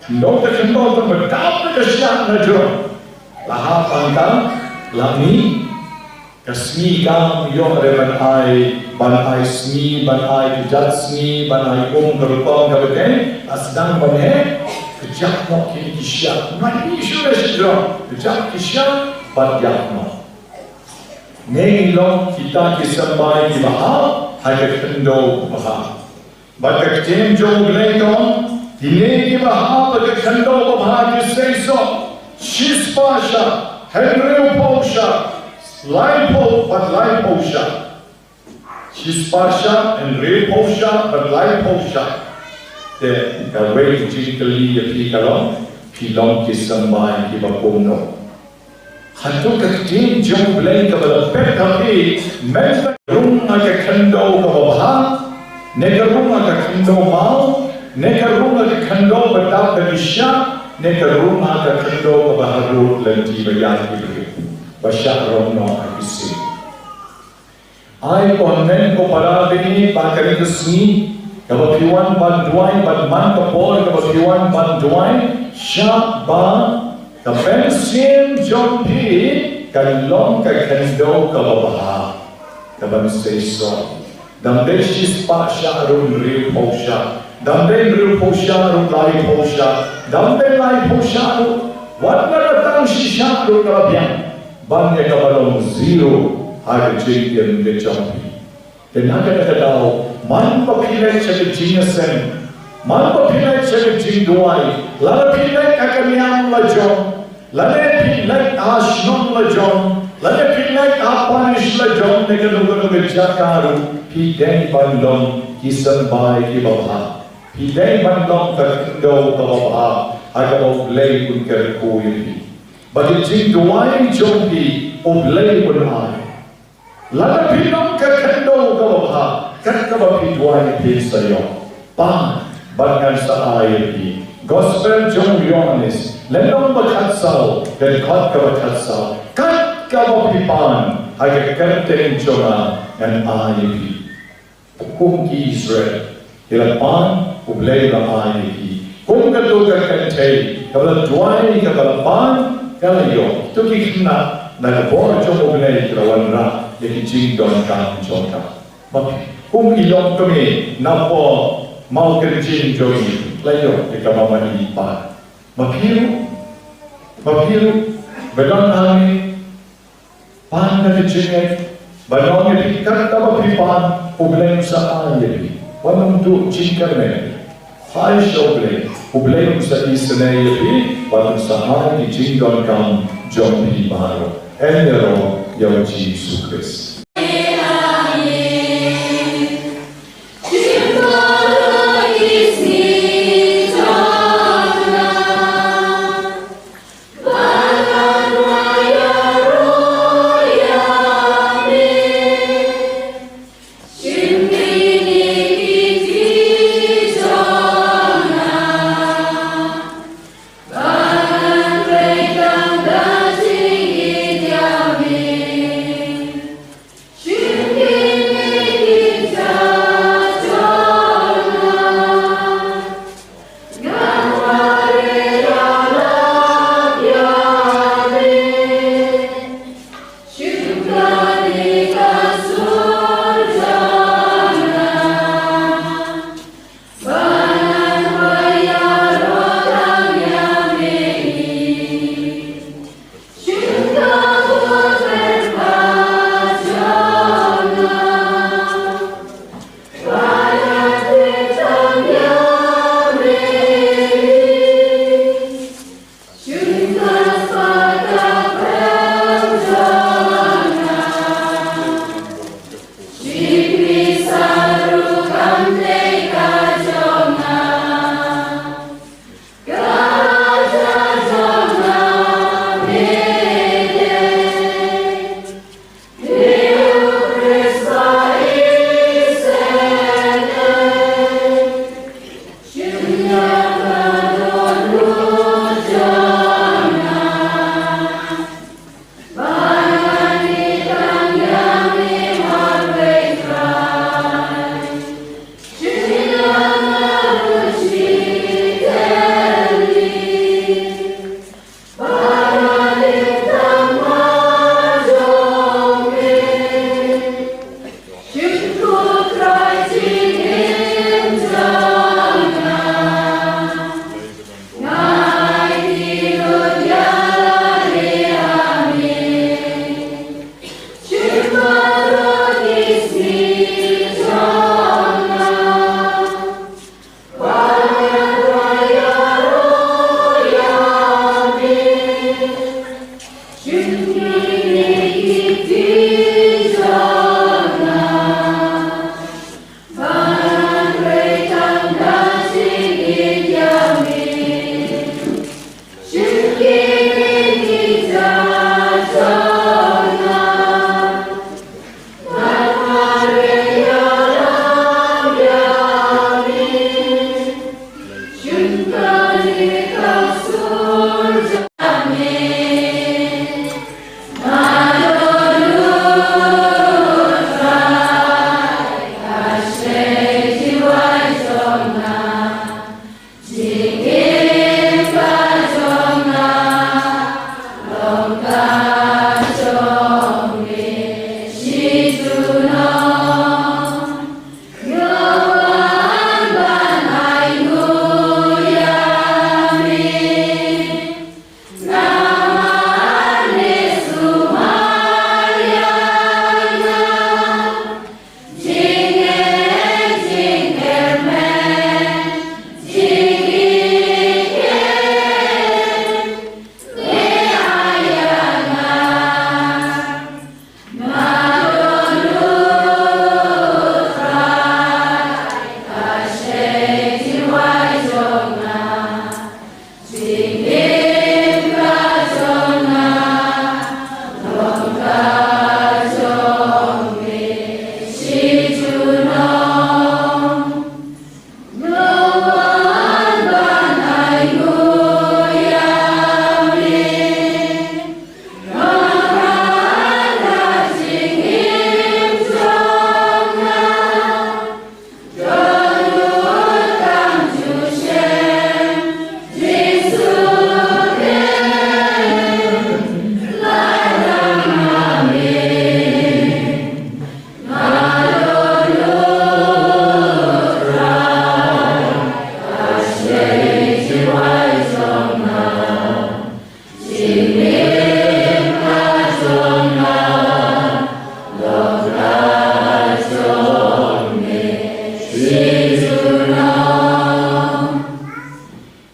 Khyndew te khyndew te ba dap te ka shah na jrong. La hap hangta, la mih. Ka sngi kam ïoh re ban ai, ban ai sngi, ban ai kjat sngi, ban ai um ka rukom kaba dei, la sdang ban heh, kjat noh kine ki shah. Ngi mih shuh re sha jrong, kjat ki shah, bad ïap noh. Ngin long kita ki symbai kiba hap ha ka khyndew babha. Bad ka ktien jong U Blei ka ong, kine kiba hap ha ka khyndew babha ki seisoh shispah shah, hynriewphew shah, laiphew bad laiphew shah. Shispah shah, hynriewphew shah bad laiphew shah. Te kawei ka jingkylli ïa phi ka long, phi long ki symbai kiba kumno? Hato ka ktien jong U Blei kaba la peit ha phi, mynta ka rung ha ka khyndew kaba bha, ne ka rung ha ka khyndew maw, ne ka rung ha ka khyndew ba dap da ki shah, ne ka rung ha ka khyndew kaba harud lynti ba ïaid ki briew, ba shah rong noh ha ki sing. Ai, ko hynmen ko para, bad ha kane ka sngi kaba phi wan ban duwai, bad man ka por kaba phi wan ban duwai, shah ba ka mynsiem jong phi kan long ka khyndew kaba bha, kaban seisoh. Dang dei shispah shah ruh, hynriewphew shah. Dang dei hynriewphew shah ruh, laiphew shah. Dang dei laiphew shah ruh, wat la tang shi shah ruh ka la biang ban ïa kaba long zero ha ka jingim ka jong phi. Te na kata ka daw, man ba phi leit sha ka jingïaseng, man ba phi leit sha ka jingduwai, lada phi leit ha ka niam la jong, lada phi leit ha shnong la jong, lada phi leit ha parish la jong, ne kano kano ka jaka ruh, phi dei ban long ki symbai kiba bha. Phi dei ban long ka khyndew kaba bha ha kaba U Blei un kyrkhu ïa phi. Ba ki jingduwai jong phi U Blei un ai. Lada phi long ka khyndew kaba bha, kat kaba phi duwai phin sa ïoh. Pan, bad ngan sa ai ïa phi. Gospel jong u Ïoannis, lynnong ba khatsaw, dkhot kaba khatsaw. Kat kaba phi pan ha ka kyrteng jong nga, ngan ai ïa phi. Kum ki Israel, ki la pan, U Blei u la ai ïa ki. Kum kato ka kynthei kaba la duwai, kaba la pan, ka la ïoh. To ki khynnah na ka bor jong U Blei ki la wanrah ïa ki jingdonkam jong ka. Ma phi, kum ki longkmie na poh mawkynjin jong ngi, la ïoh ïa kaba ma i pan. Ma phi ruh, ma phi ruh, ba don hangne, pan na ka jingngeit, ban ong ïa phi kat kaba phi pan, U Blei un sa ai ïa phi. Wat nym duh jingkyrmen. Phai sha U Blei, U Blei un sa isynei ïa phi, bad un sa ai ki jingdonkam jong phi baroh. Yn ïaroh ïa U Jisu Khrist.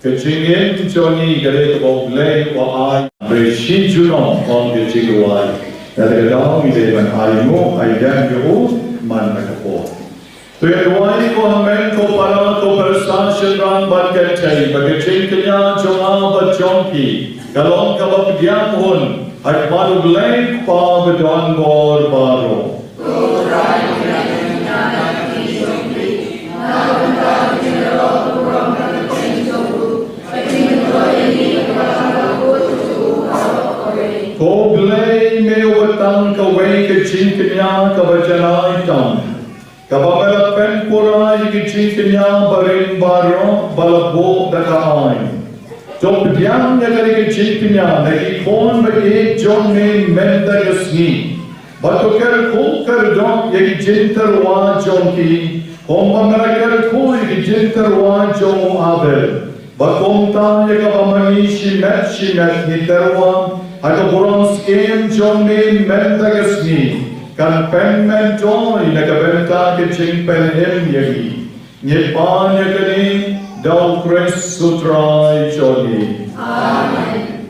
Ka jingim jong ngi ka dei kaba U Blei u ai. Hynrei shi junom ong ka jingduwai. Kata ka daw ngi dei ban ainguh aidem ïa u man la ka por. To ïa duwai ko hynmen ko para ko pyrsa shynrang bad kynthei ba ka jingkñia jong nga bad jong phi ka long kaba pdiang hun ha khmat U Blei Kpa badonbor baroh. Ko Blei me uba tang kawei ka jingkñia kaba janai tam, kaba me la pynpura ïa ka jingkñia barim baroh ba la buh da ka aiñ. To pdiang ïa kane ka jingkñia na ki khun ba ïeit jong me mynta ka sngi. Bad to kyrkhu kyrdoh ïa ki jingtyrwa jong ki, kumba me la kyrkhu ïa ki jingtyrwa jong u Abel. Bad kumta ïa kaba ma ngi shimet shimet ngi tyrwa ha ka burom skhem jong me mynta ka sngi, kan pynmyntoi na ka bynta ka jingpynim ïa ngi. Ngi pan ïa kane da U Khrist U Trai jong ngi. Amen.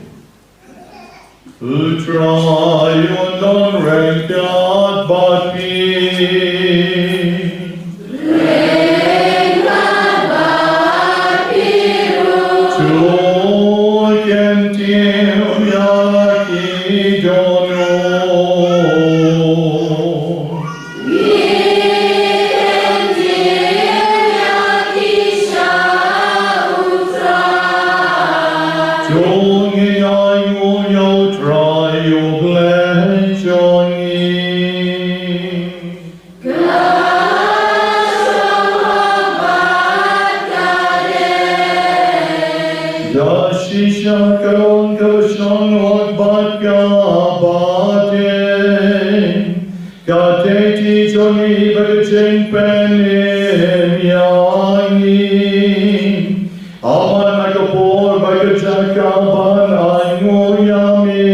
U Trai un don ryngkat bad phi. To kyntiew ïa ki dohnud. To ngin ainguh ïa U Trai U Blei jong ngi. Ïa shisha ka long kaba shong bad kaba dei. Ka tei jong ngi bad ka jingpynim ïa ngi. Aman ha ka por bad ka jaka ban ainguh ïa me,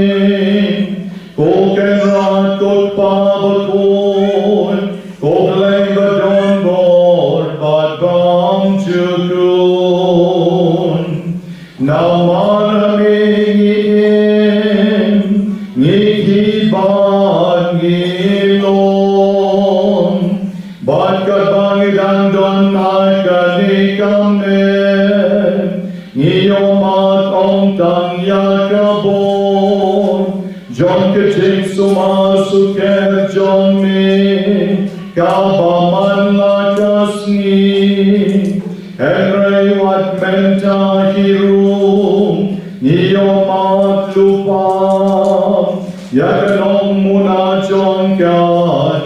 ko Kynrad, ko Kpa bakhuid, ko Blei badon bor bad bymjukut. Namar ha me ngi im, ngi khih bad ngi lum. Bad katba ngi dang don ha kane ka met, ngi ïohmad ong tang ïa ka bor jong ka jingsumar sukher jong me kaba man la ka sngi. Hynrei wat mynta hi ruh ngi ïohmad lypa ïa ka nongmuna jong ka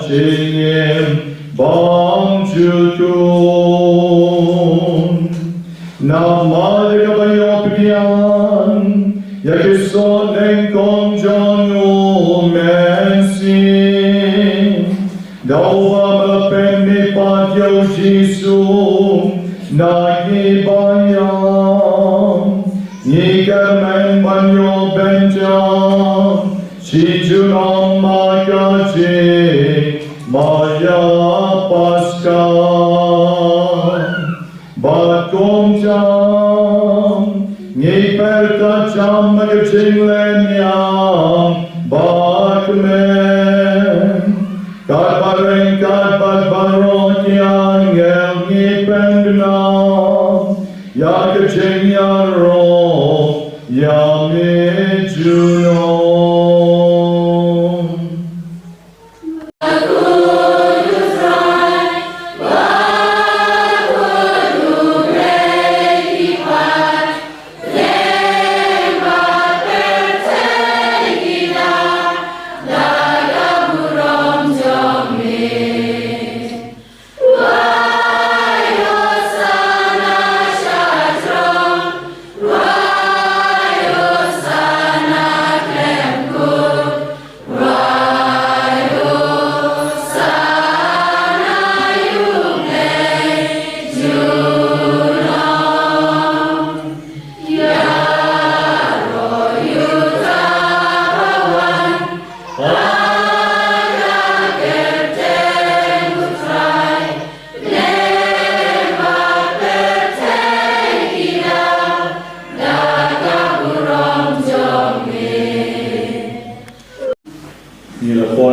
jingim bymjukut. Namar kaba ïoh pdiang ïa ki soh nyngkong jong u Mynsiem, da uba me la pynmihpat ïa u Jisu na ki baïam, ngi kyrmen ban ïoh bynta shi junom ha ka jingmaïa Paskha. Bad kumjuh ngi pyrta jam ha ka jinglehniam bakmen. Katba ryngkat bad baroh ki angel ngi pynbna ïa ka jingïaroh ïa me junom.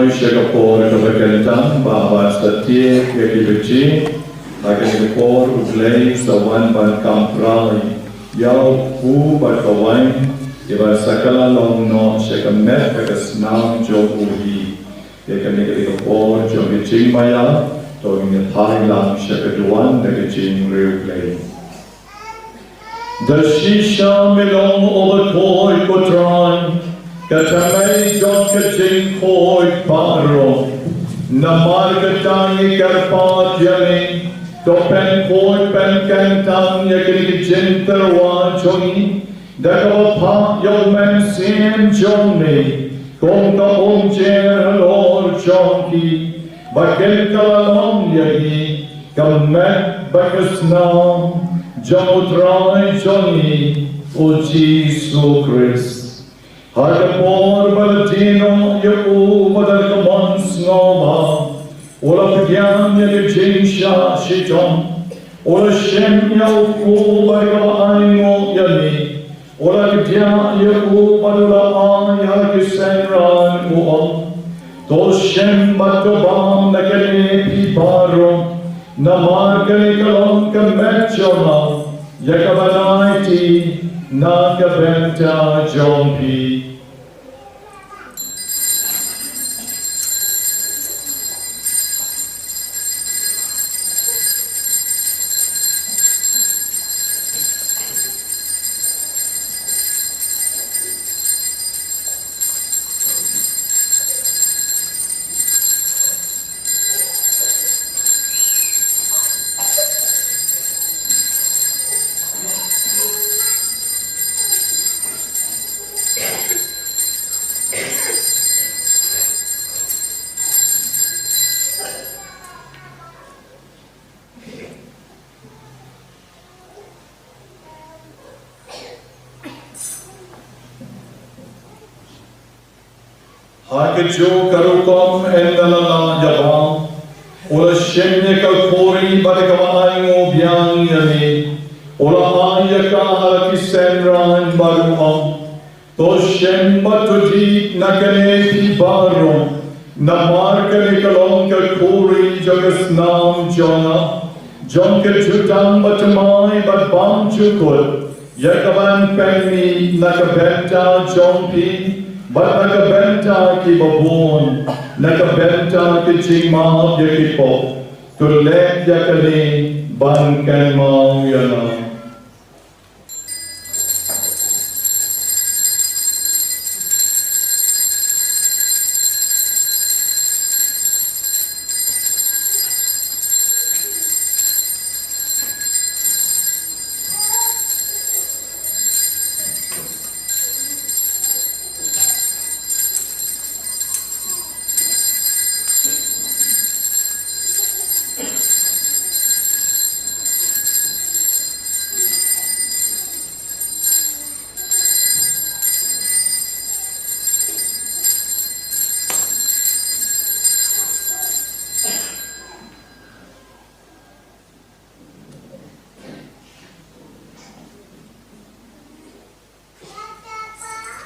Sha ka por kaba kyntang ba ban sa tied ïa ki bajing, ha kane ka por U Blei sa wan ban kam trai ïa u kpu bad ka wain, ïa ban sa kylla long noh sha ka met bad ka snam jong u hi. Ïa kane ka dei ka por jong ka jingmaïa, to ngin ïa phai lang sha ka duwan da ka jingriewblei. Da shisha me long uba khuid ko Trai, ka tnat jong ka jingkhuid baroh. Namar kata ngi kyrpad ïa me, to pynkhuid pynkyntang ïa kine ki jingtyrwa jong ngi, da kaba phah ïa u Mynsiem jong me kum ka umjer halor jong ki, ba kin kylla long ïa ki ka met bad ka snam jong U Trai jong ngi U Jisu Khrist. Ha ka por ba la die noh ïa u bad ha ka mon sngewbha, u la pdiang ïa ka jingshah shitom, u la shim ïa u kpu bad kaba ainguh ïa me, u la kdiah ïa u bad u la ai ha ki synran, u ong: To shim bad to bam na kane phi baroh, namar kane ka long ka met jong nga, ïa kaba ngan aiti na ka bynta jong phi. Ha kajuh ka rukom ynda la lah ïa bam, u la shim ïa ka khuri bad kaba ainguh biang ïa me, u la ai ïa ka ha ki synran bad u ong: To shim bad to dih na kane phi baroh, namar kane ka long ka khuri jong ka snam jong nga, jong ka jutang bathymmai bad bymjukut, ïa kaban pynmih na ka bynta jong phi bad na ka bynta kiba bun, na ka bynta ka jingmap ïa ki pop. To leh ïa kane ban kynmaw ïa nga.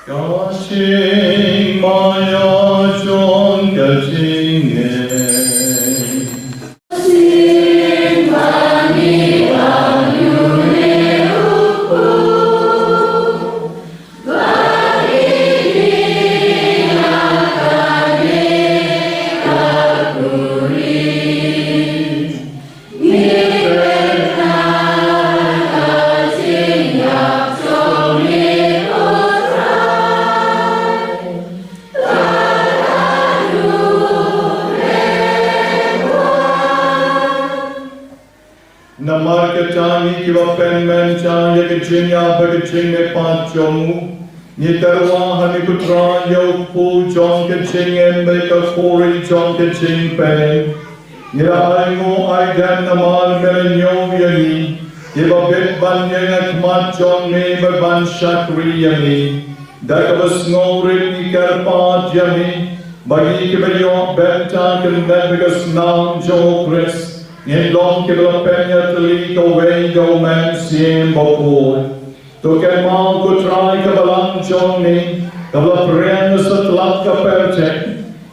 Ka jingmaïa jong ka jingngeit. Namar kata ngi kiba pynmynjur ïa ka jingïap bad ka jingmihpat jong u, ngi tyrwa ha me ko Trai ïa u kpu jong ka jingim bad ka khuri jong ka jingpynim. Ngi la ainguh aidem namar me la ñiew ïa ngi, kiba bit ban ïeng ha khmat jong me bad ban shakri ïa me. Da kaba sngewrit ngi kyrpad ïa me, ba ngi kiba ïoh bynta ka met bad ka snam jong u Khrist, ngin long kiba la pynïatylli kawei da u Mynsiem Bakhuid. To kynmaw ko Trai ka balang jong me, kaba la pyrshang satlak ka pyrthei.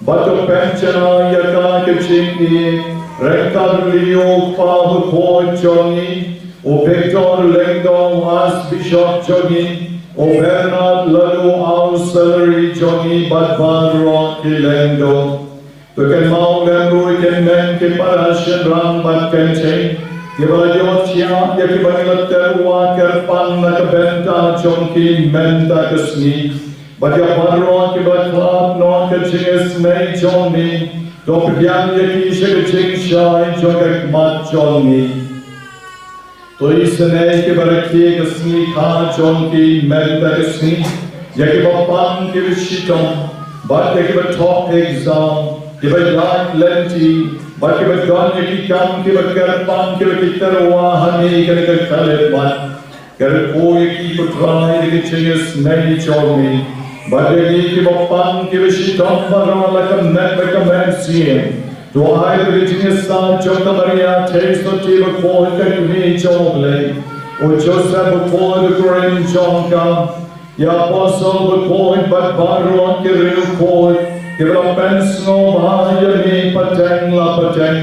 Bad to pynshna ïa ka ka jingïeit, ryngkat u Leo u Kpa Bakhuid jong ngi, u Victor Lyngdoh u Archbishop jong ngi, u Bernard Laloo u Auxiliary jong ngi bad baroh ki lyngdoh. To kynmaw lem ruh ïa ki hynmen ki para shynrang bad kynthei kiba la ïoh thiah ïa kiba ngi la tyrwa kyrpang na ka bynta jong ki mynta ka sngi. Bad ïa baroh kiba la khlad noh ka jingisynei jong ngi, to pdiang ïa ki sha ka jingshai jong ka khmat jong ngi. To isynei kiba rakhe ka sngi kha jong ki mynta ka sngi, ïa kiba pang kiba shitom, bad ïa kiba thoh exam, kiba ïaid lynti, bad kiba don ïa ki kam kiba kyrpang kiba ki tyrwa ha ngi kane ka khyllipmat. Kyrkhu ïa ki ko Trai da ka jingisynei jong ngi. Bad ïa ngi kiba pang kiba shitom baroh la ka met bad ka mynsiem. To ai da ka jingïasaid jong ka Maria Theisotti bakhuid ka kmie jong U Blei, u Joseph bakhuid u kurim jong ka, ïa ki apostol bakhuid bad baroh ki riewkhuid kiba la pynsngewbha ïa ngi pateng la pateng.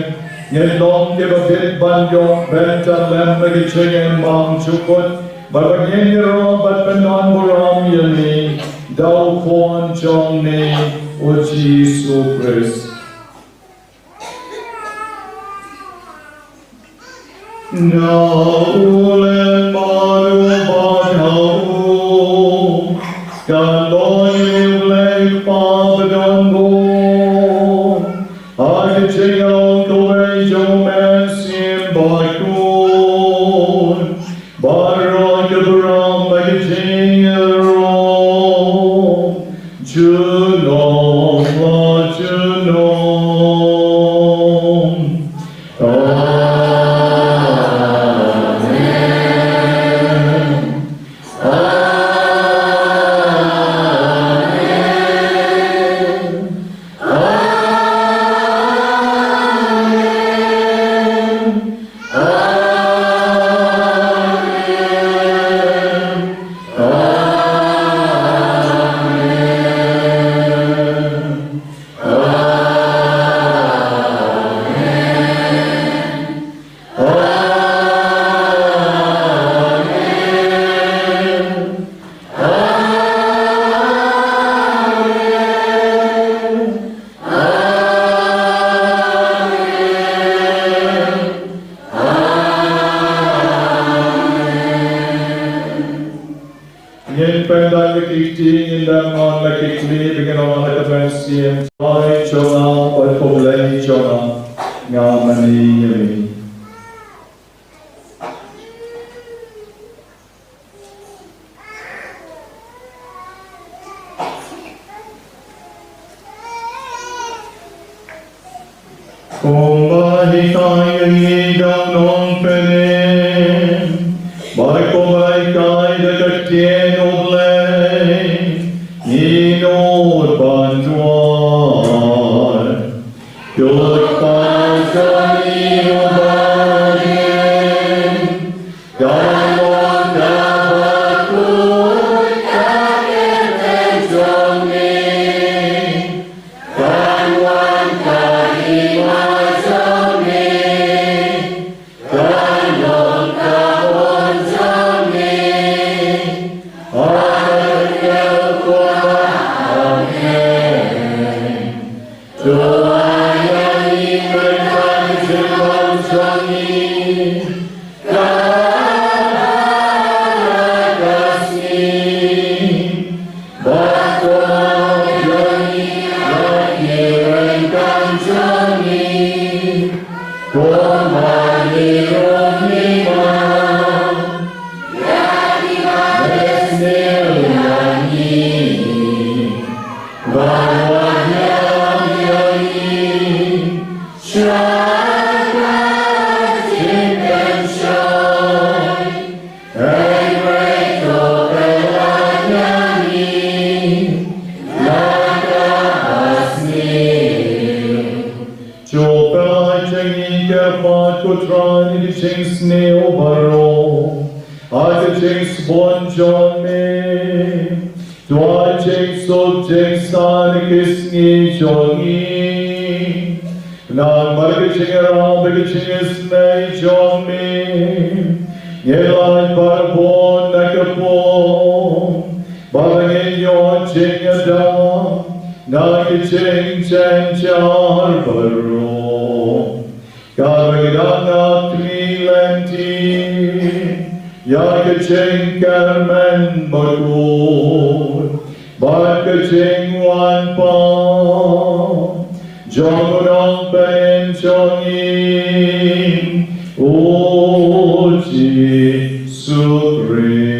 Ngin long kiba bit ban ïoh bynta lem na ka jingim bymjukut, bad ba ngin ïaroh bad pyndonburom ïa ngi da u Khun jong ngi u Jisu Khrist. Na u lyngba u bad ha u, kan don ïa U Blei Kpa badonbun, ha ka jinglong kawei jong U Mynsiem Bakhuid, baroh ka burom bad ka jingïaroh junom la junom. Amen. Amen. Amen. Amen. Amen. Amen. Amen. Amen. Amen. Ngin pyndait la ki kti, ngin dang ong la ki kti, ba ngin ong la ka mynsiem. Trai jong nga bad U Blei jong nga, nga mane ïa me. Kumba hikai ïa ngi da u nongpynim, bad kumba hikai da ka ktien U Blei, ngin nud ban duwai. Ko Kpa jong ngi uba ha bneng, kan long kaba khuid ka kyrteng jong me. Kan wan ka hima jong me. Kan long ka mon jong me. Ha ka kyrteng u Kpa. Amen. To ai ïa ngi ka jingim jong ngi. Ka sngi. Bad to ïa ngi ïa ki ryngkat jong ngi. Kumba ngi ruh ngi map ïa kiba sniew ïa ngi. Bad wat ïalam ïa ngi sha ka jingpynshoi, hynrei to pynlait ïa ngi na kaba sniew. To pynlait ïa ngi ko Kpa, ko Trai, na ki jingsniew baroh, ha ka jingsbun jong me. To ai jingsuk jingsan ki sngi jong ngi. Namar ka jingïarap bad ka jingisynei jong me, ngi lait barabor na ka pop, ba ngin ïoh jingïada na ki jingjynjar baroh. Kaba ngi dang ap kylli lynti ïa ka jingkyrmen bakhuid bad ka jingwan pat jong u Nongpynim jong ngi, u Jisu Khrist.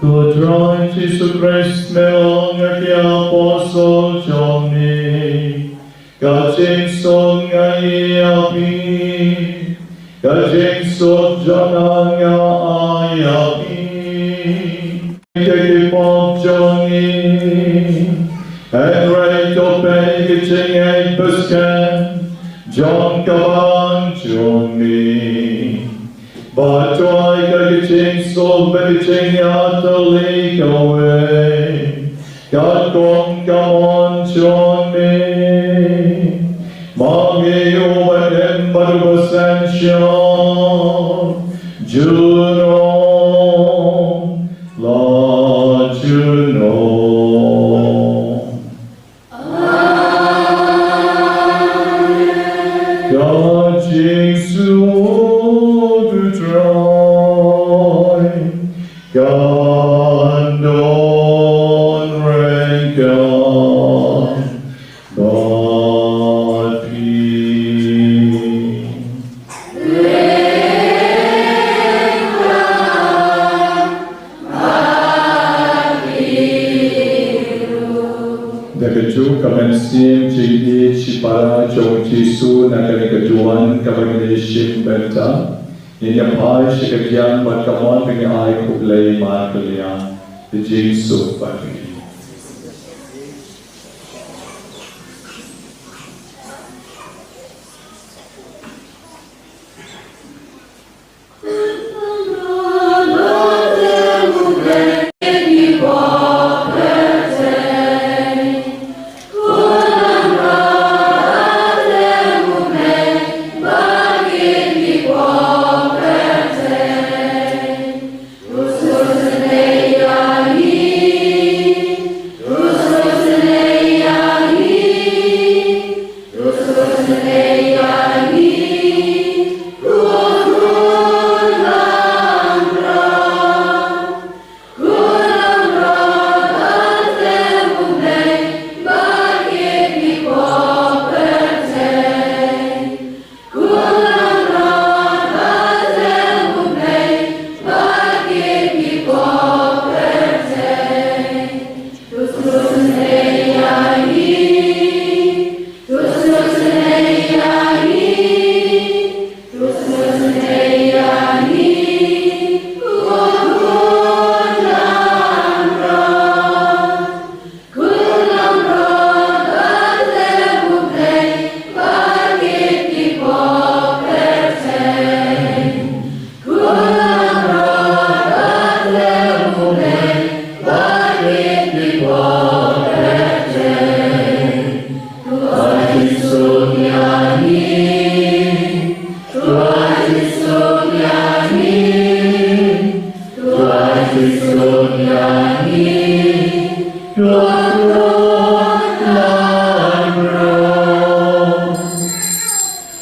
Ko Trai Jisu Khrist, me ong ha ki apostol jong me, ka jingsuk nga ai ïa phi, ka jingsuk jong nga nga ai ïa phi. Ki pop jong ngi, hynrei to peit ki jingïeit bad ka snam jong ka bangeit jong me. Bad to ai ka jingsuk bad ka jingïatylli kawei, katkum ka mon jong me. Ma ngi u Balang bad u Basan Sha, junom la junom. Ka jingsuk u Trai kan don ryngkat bad phi. Da kajuh ka mynsiem jingïeit shipara jong u Jisu na kane ka duwan kaba ngi dei shim bynta, ngin ïa phai sha ka diang bad ka mon ba ngi ai khublei markylliang. Da jingsuk bad phi.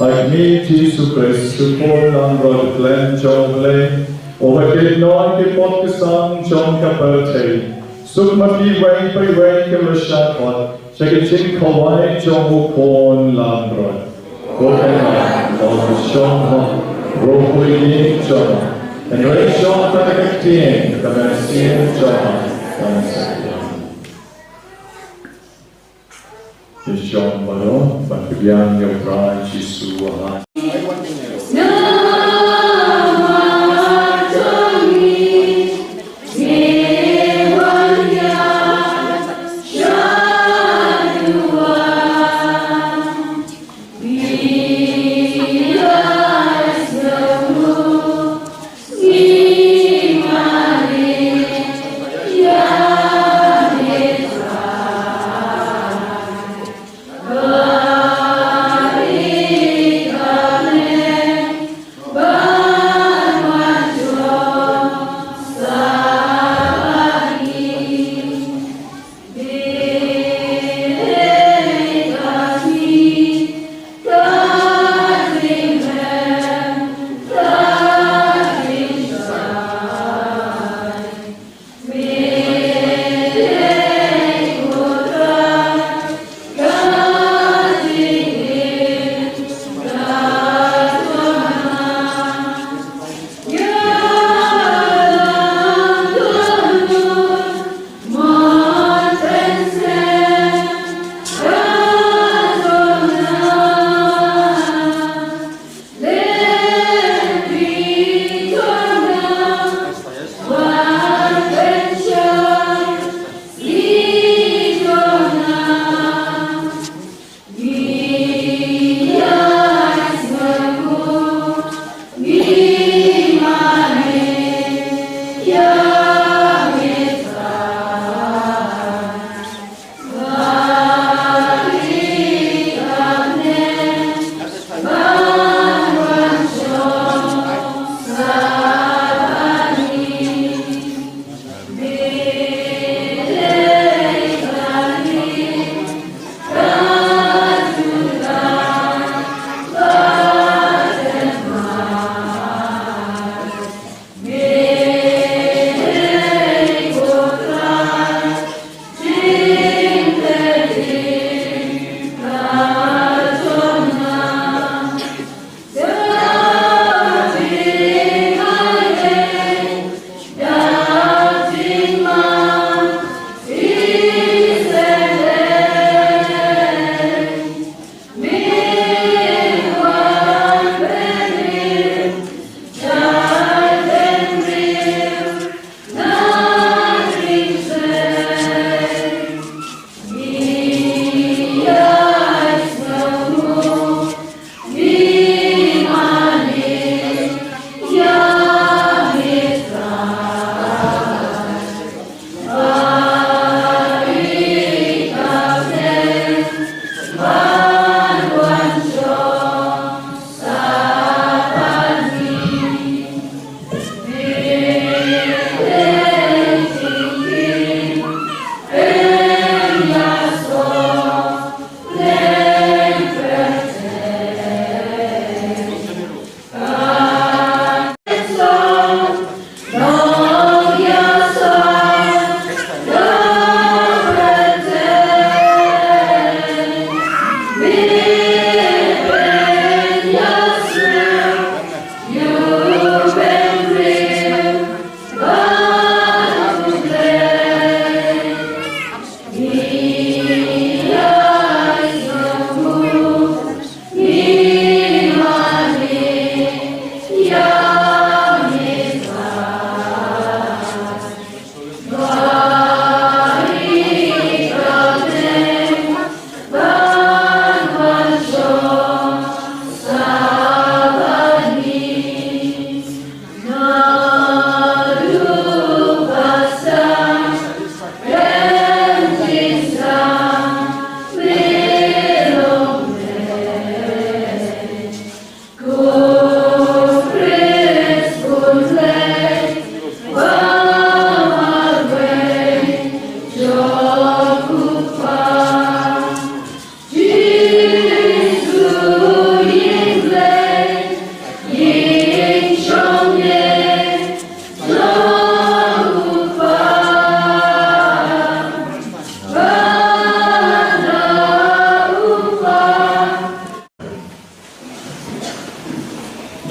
Ha khmih, Jisu Khrist, u khun langbrot khlem jong U Blei, uba kynnoh ïa ki pop ki sam jong ka pyrthei, suk ma phi iwei pa iwei kiba la shad bha sha ka jingkhawai jong u khun langbrot. Ko Kynrad, to shong ha ruh u ïing jong nga, hynrei shong tang ha ka ktien ka mynsiem jong nga. Ïa shong baroh ban pdiang ïa U Trai Jisu ha.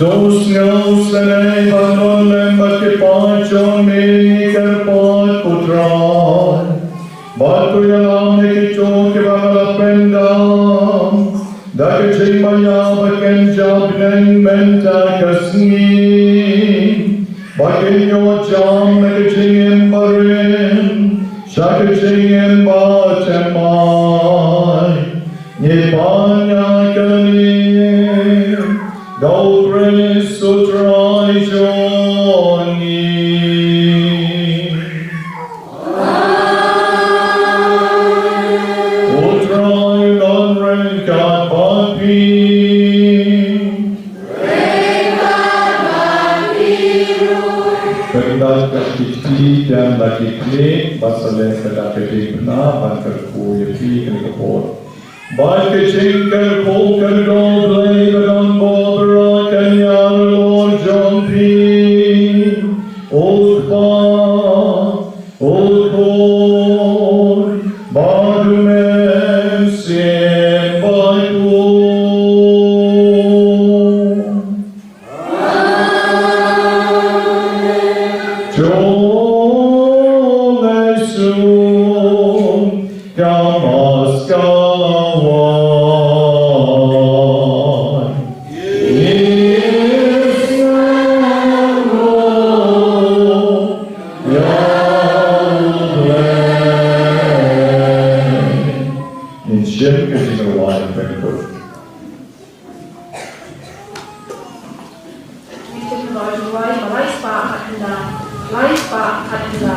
To sngew sngewsynei ban don lem bad ki paid jong me, ngi kyrpad, ko Trai, bad to ïalam ïa kito kiba nga la pyndam da ka jingbaïa ba kin jia bneng mynta ka sngi, ba kin ïoh jam na ka jingim barim sha ka jingim bathymmai. Ngi pan ïa kane da U Khrist U Trai jong ngi. U Trai un don ryngkat bad phi. Pyndat kat ki kti, pyndat ki kti, bad sa leh pyndat ka jingpyndat, ban kyrkhu ïa phi kane ka por. Bad ka jingkyrkhu kyrdoh Blei ba don bor ba kan ïarap halor jong phi, U Kpa, U Khun, bad U Mynsiem Bakhuid. Ngin shim ka jingrwai ban kut. Ngin shim ka jingrwai ba lai spah khatphra. Lai spah khatphra.